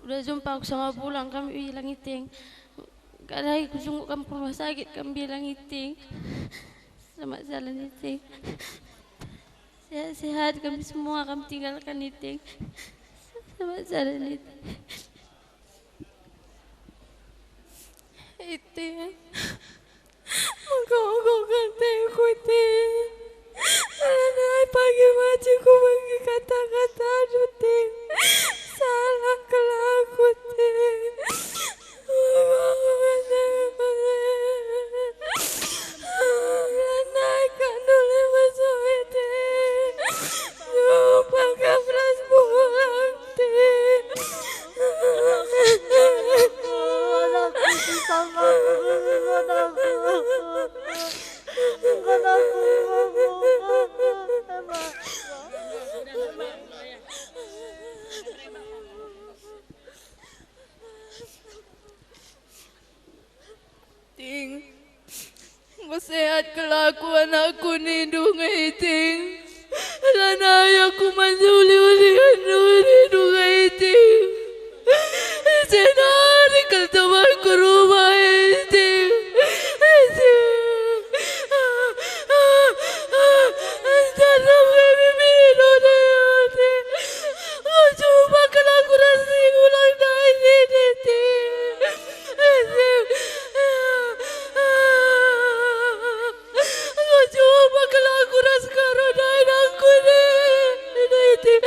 Udah jumpa aku sama pulang kami bilang Iting. Kadai ku junguk kam ku rumah sakit kam bilang Iting. Selamat jalan Iting. Sehat-sehat kami semua kam tinggalkan Iting. Selamat jalan Iting. Iting. Mengko-mengko kata ku Iting. Lanai pagi maci ku bagi kata-kata Iting. Salah kelaku Iting. Ting, enggo sehat kelaku anakku nindu nge Ting. Lanai aku man uli-ulienndu nindu nge Ting. Jenari kal teman ku rumah Iting. Iting. Tanam kami biru dayati. Aku jumpa kelaku rasi ulang dai Iting. Iting. Aku jumpa kelaku ras karo dai nangku Iting.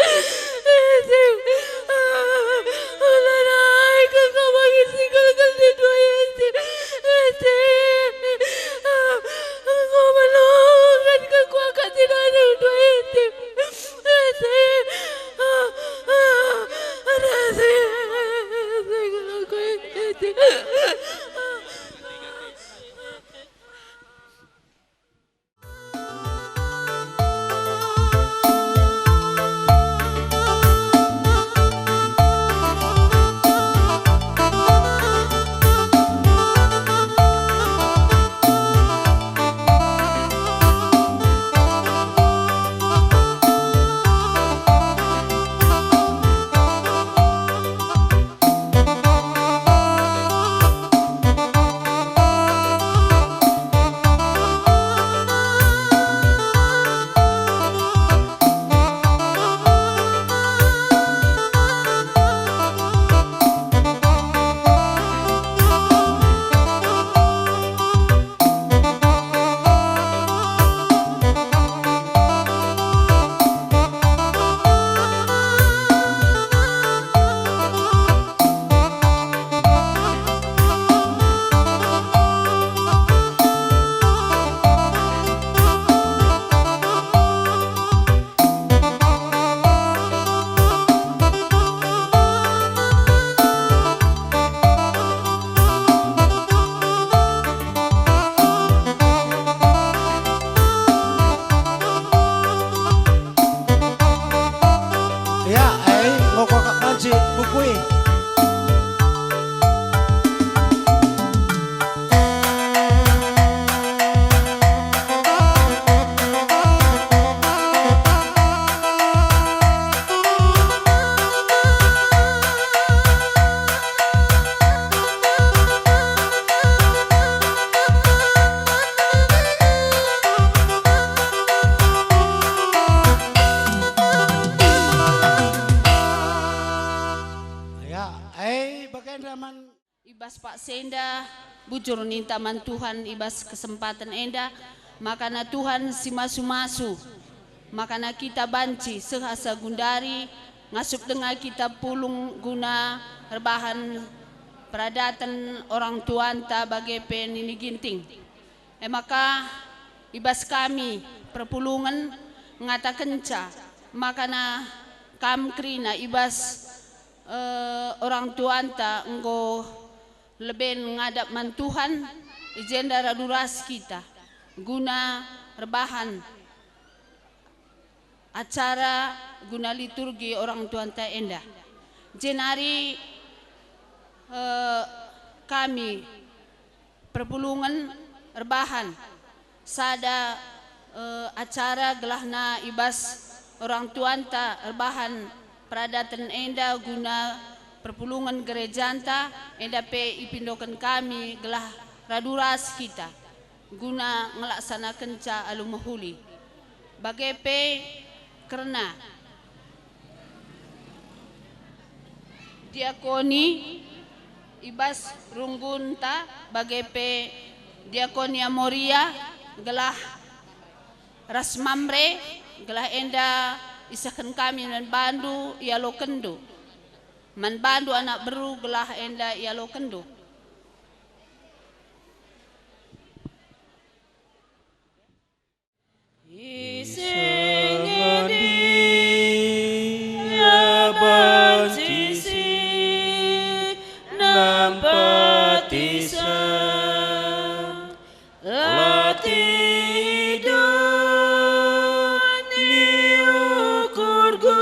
Ras paksa enda, bujur ninta man Tuhan i bas kesempaten enda, makana Tuhan si masu-masu, makana kita banci seh asa gundari ngasup denga kita pulung guna erbahan peradaten orang tuanta bage pe nini Ginting. E maka, i bas kami perpulungen ngatakenca makana kam kerina i bas, eh, orang tuanta enggo leben ngadap man Tuhan, i jenda radu ras kita guna erbahan acara guna liturgi orang tuanta enda. Jenari, eh, kami perpulungen erbahan sada, eh, acara gelahna i bas orang tuanta erbahan peradaten enda guna perpulungen gerejanta, enda pe ipindoken kami gelah radu ras kita guna ngelaksanakenca alu mehuli. Bage pe kerna diakoni i bas runggunta, bage pe diakonia Moria, gelah ras Mamre, gelah enda isehken kami man bandu ialokenndu, man bandu anak beru, gelah enda ialokenndu. Ise nge ndia banci si nampati sa? La tidoni ukurku,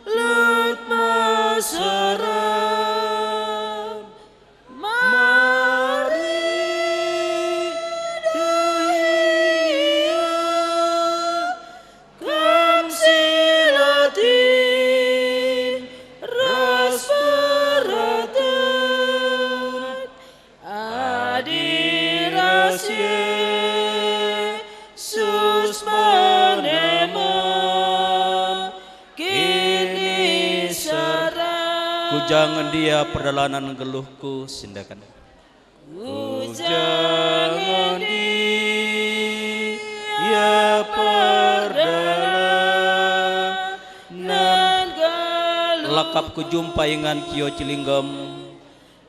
lut maserap. Mari dahia kam si latih ras beraten, adi ras Yesus banema kiniseran. Ku ja nge ndia perdalanen geluhku, sindakan. Ku ja nge ndia perdalanen geluh. La kap kujumpa ingan cio cilinggem.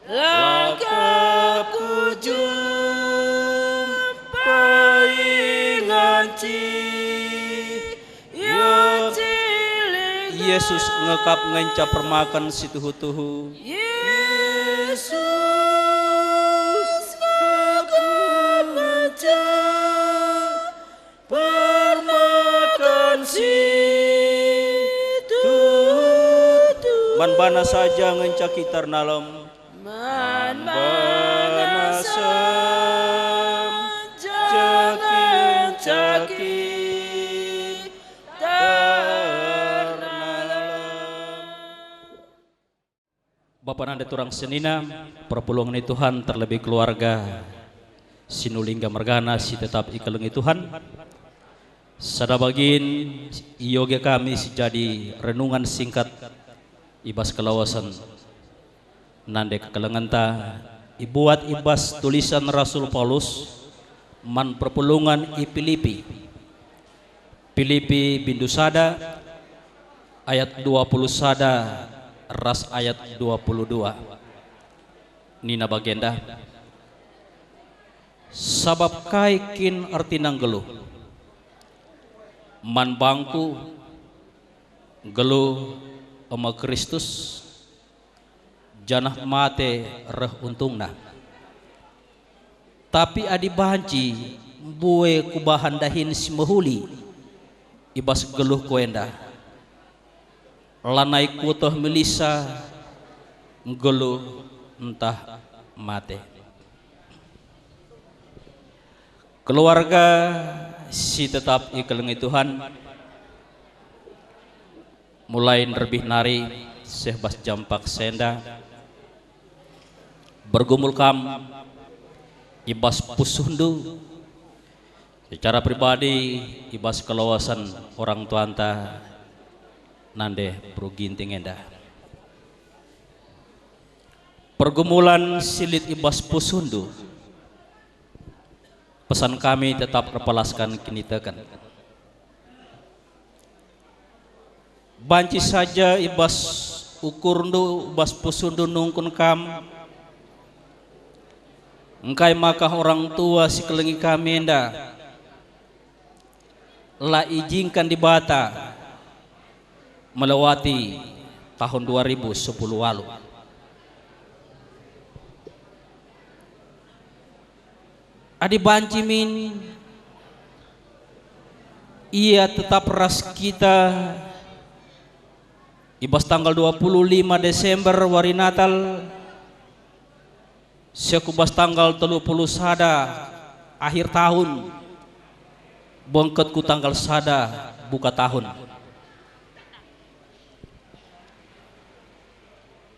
La kap kujumpa ingan cio cilinggem. Yesus nge kap ngenca permaken si tuhu-tuhu. Yesus nge kap ngenca permaken si tuhu-tuhu. Man bana saja ngenca kita ernalem. Man bana saja ngenca kita ernalem. Bapa nande turang senina, perpulungen ni Tuhan, terlebih keluarga Sinulingga mergana si tetap ikelengi Tuhan. Sada bagin ioge kami si jadi renungan singkat i bas kelawesen nande kekelengenta ibuat i bas tulisan Rasul Paulus man perpulungen i Pilipi. Pilipi bindu sada ayat dua puluh sada ras ayat dua puluh dua. Nina bagenda, "Sabap kai kin ertina nggeluh? Man bangku, nggeluh e me Kristus, janah mate reh untungna. Tapi adi banci mbue kubahan dahin si mehuli i bas geluhku enda, lanai kueteh milihsa nggeluh ntah mate." Keluarga si tetap ikelengi Tuhan, mulai nderbih nari seh bas jam paksa enda, bergumul kam i bas pusuhndu secara pribadi, i bas kelawesen orang tuanta nande beru Ginting enda. Pergumulan si lit i bas pusuhndu, pesan kami tetap erpalaskan kiniteken. Banci saja i bas ukurndu, i bas pusuhndu nungkun kam, engkai maka orang tua si kelengi kami enda la iijinken Dibata melewati tahun dua ribu sepuluh walu. Adi banci min, Ia tetap ras kita i bas tanggal dua puluh lima Desember, wari Natal, seh ku bas tanggal telu puluh sada akhir tahun, bengket ku tanggal sada buka tahun.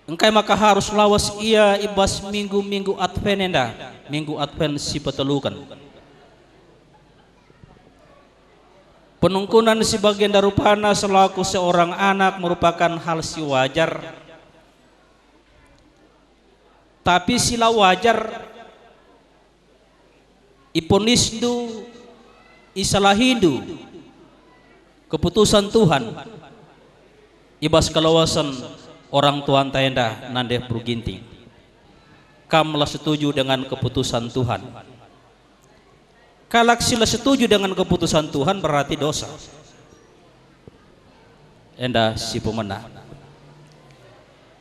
Engkai maka harus lawes Ia i bas minggu-minggu Adven enda, minggu Adven si peteluken? Penungkunan si bagenda rupana selaku seorang anak merupakan hal si wajar. Tapi si la wajar, iponisndu, isalahindu keputusan Tuhan i bas kelawesen orang tuanta enda nande beru Ginting. Kam la setuju dengan keputusan Tuhan. Kalak si la setuju dengan keputusan Tuhan berarti dosa. Enda si pemena.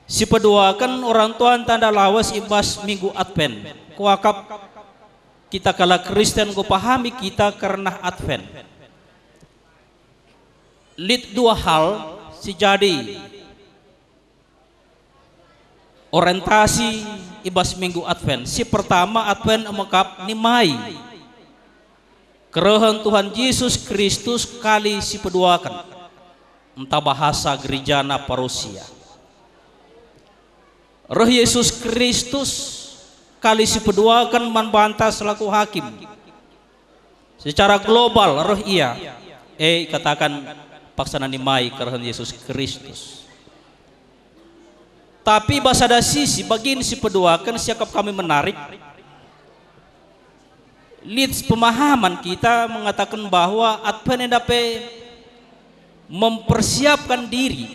Si peduaken orang tuanta enda lawes i bas minggu Adven. Kuakap kita kalak Kristen enggo pahami kita kerna Adven. Lit dua hal si jadi orientasi i bas minggu Adven. Si pertama, Adven e mekap nimai kerehen Tuhan Jesus Kristus kali si peduaken, ntah bahasa gerejana parusia. Reh Jesus Kristus kali si peduaken man banta selaku hakim. Secara global reh Ia, e, ikataken paksana nimai kerehen Jesus Kristus. Tapi bas sada sisi, bagin si peduaken siakap kami menarik, lit pemahaman kita mengataken bahwa Advent enda pe mempersiapkan diri,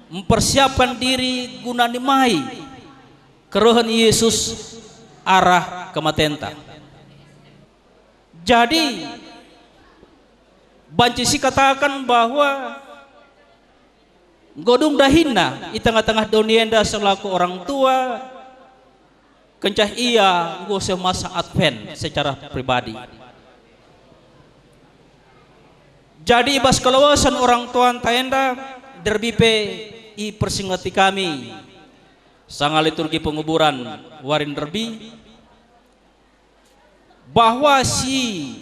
mempersiapkan diri guna nimai kerehen Yesus arah kematenta. Jadi, banci sikataken bahwa enggo dung dahinna i tengah-tengah doni enda selaku orang tua, kenca ia enggo seh masa Advent secara pribadi. Jadi, i bas kelawesen orang tuanta enda, derbi pe ipersingeti kami sanga liturgi penguburan wari nderbi, bahwa si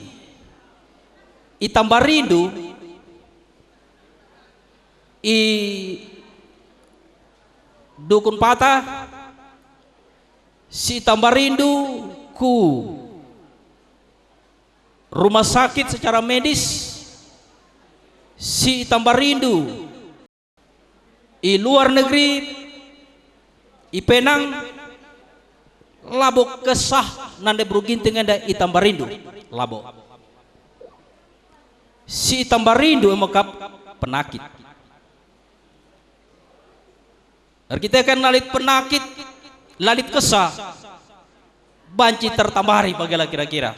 itambarindu i Dukun Patah, si itambarindu ku rumah sakit secara medis, si itambarindu i luar negeri, i Penang, labo kesah nande beru Ginting enda itambarindu, labo. Si itambarindu e mekap penakit. Erkiteken la lit penakit, la lit kesah, banci tertambari bagela kira-kira.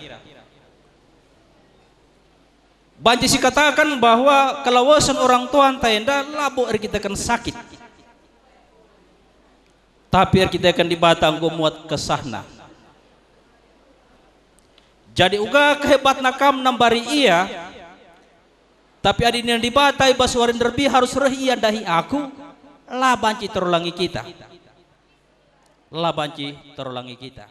Banci sikataken bahwa kelawesen orang tuanta enda labo erkiteken sakit, tapi erkiteken Dibata enggo muat kesahna. Jadi, uga kehebatna kam nambari ia, tapi adi nina Dibata i bas wari nderbi harus reh ia ndahi aku, la banci terulangi kita. La banci terulangi kita.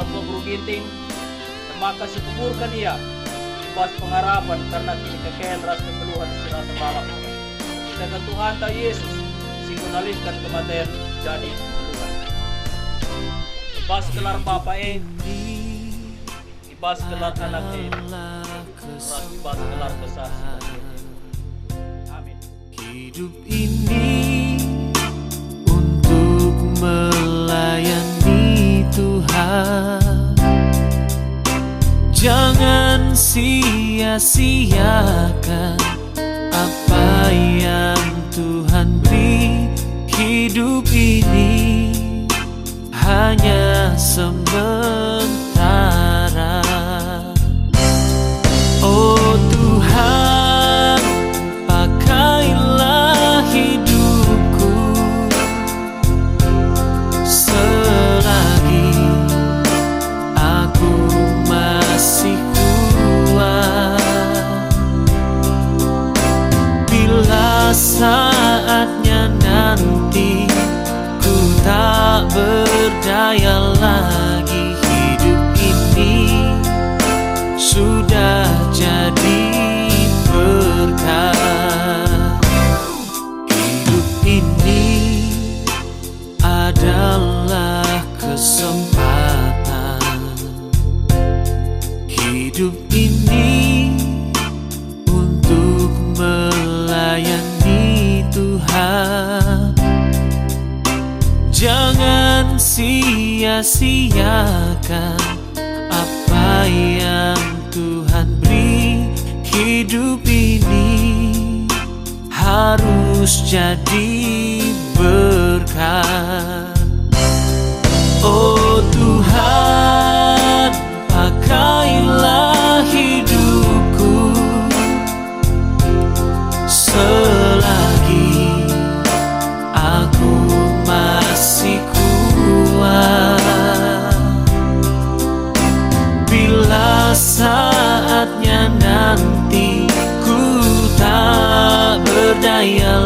Tua beru Ginting, e maka sikuburken ia i bas pengarapen kerna kinikekelenna ras kegeluhen si rasa lalap. Kitaken Tuhanta Yesus, si enggo nalihken kematen jadi kegeluhen. I bas gelar Bapa e, i bas gelar Anak e, ras i bas gelar Kesah Si Badia. Amin. Hidup ini untuk melayani Tuhan. Jangan sia-siakan apa yang Tuhan beri. Hidup ini hanya sementara. Oh Tuhan, pakailah hidupku selagi aku masih kuat. Bila saatnya nanti ku tak berdaya lagi, hidup ini sudah jadi berkat. Hidup ini adalah kesempatan. Hidup ini untuk melayani Tuhan. Jangan sia-siakan apa yang Tuhan beri. Hidup ini harus jadi berkat. Oh Tuhan, pakailah hidupku selagi aku masih kuat. Bila saatnya nanti ku tak berdaya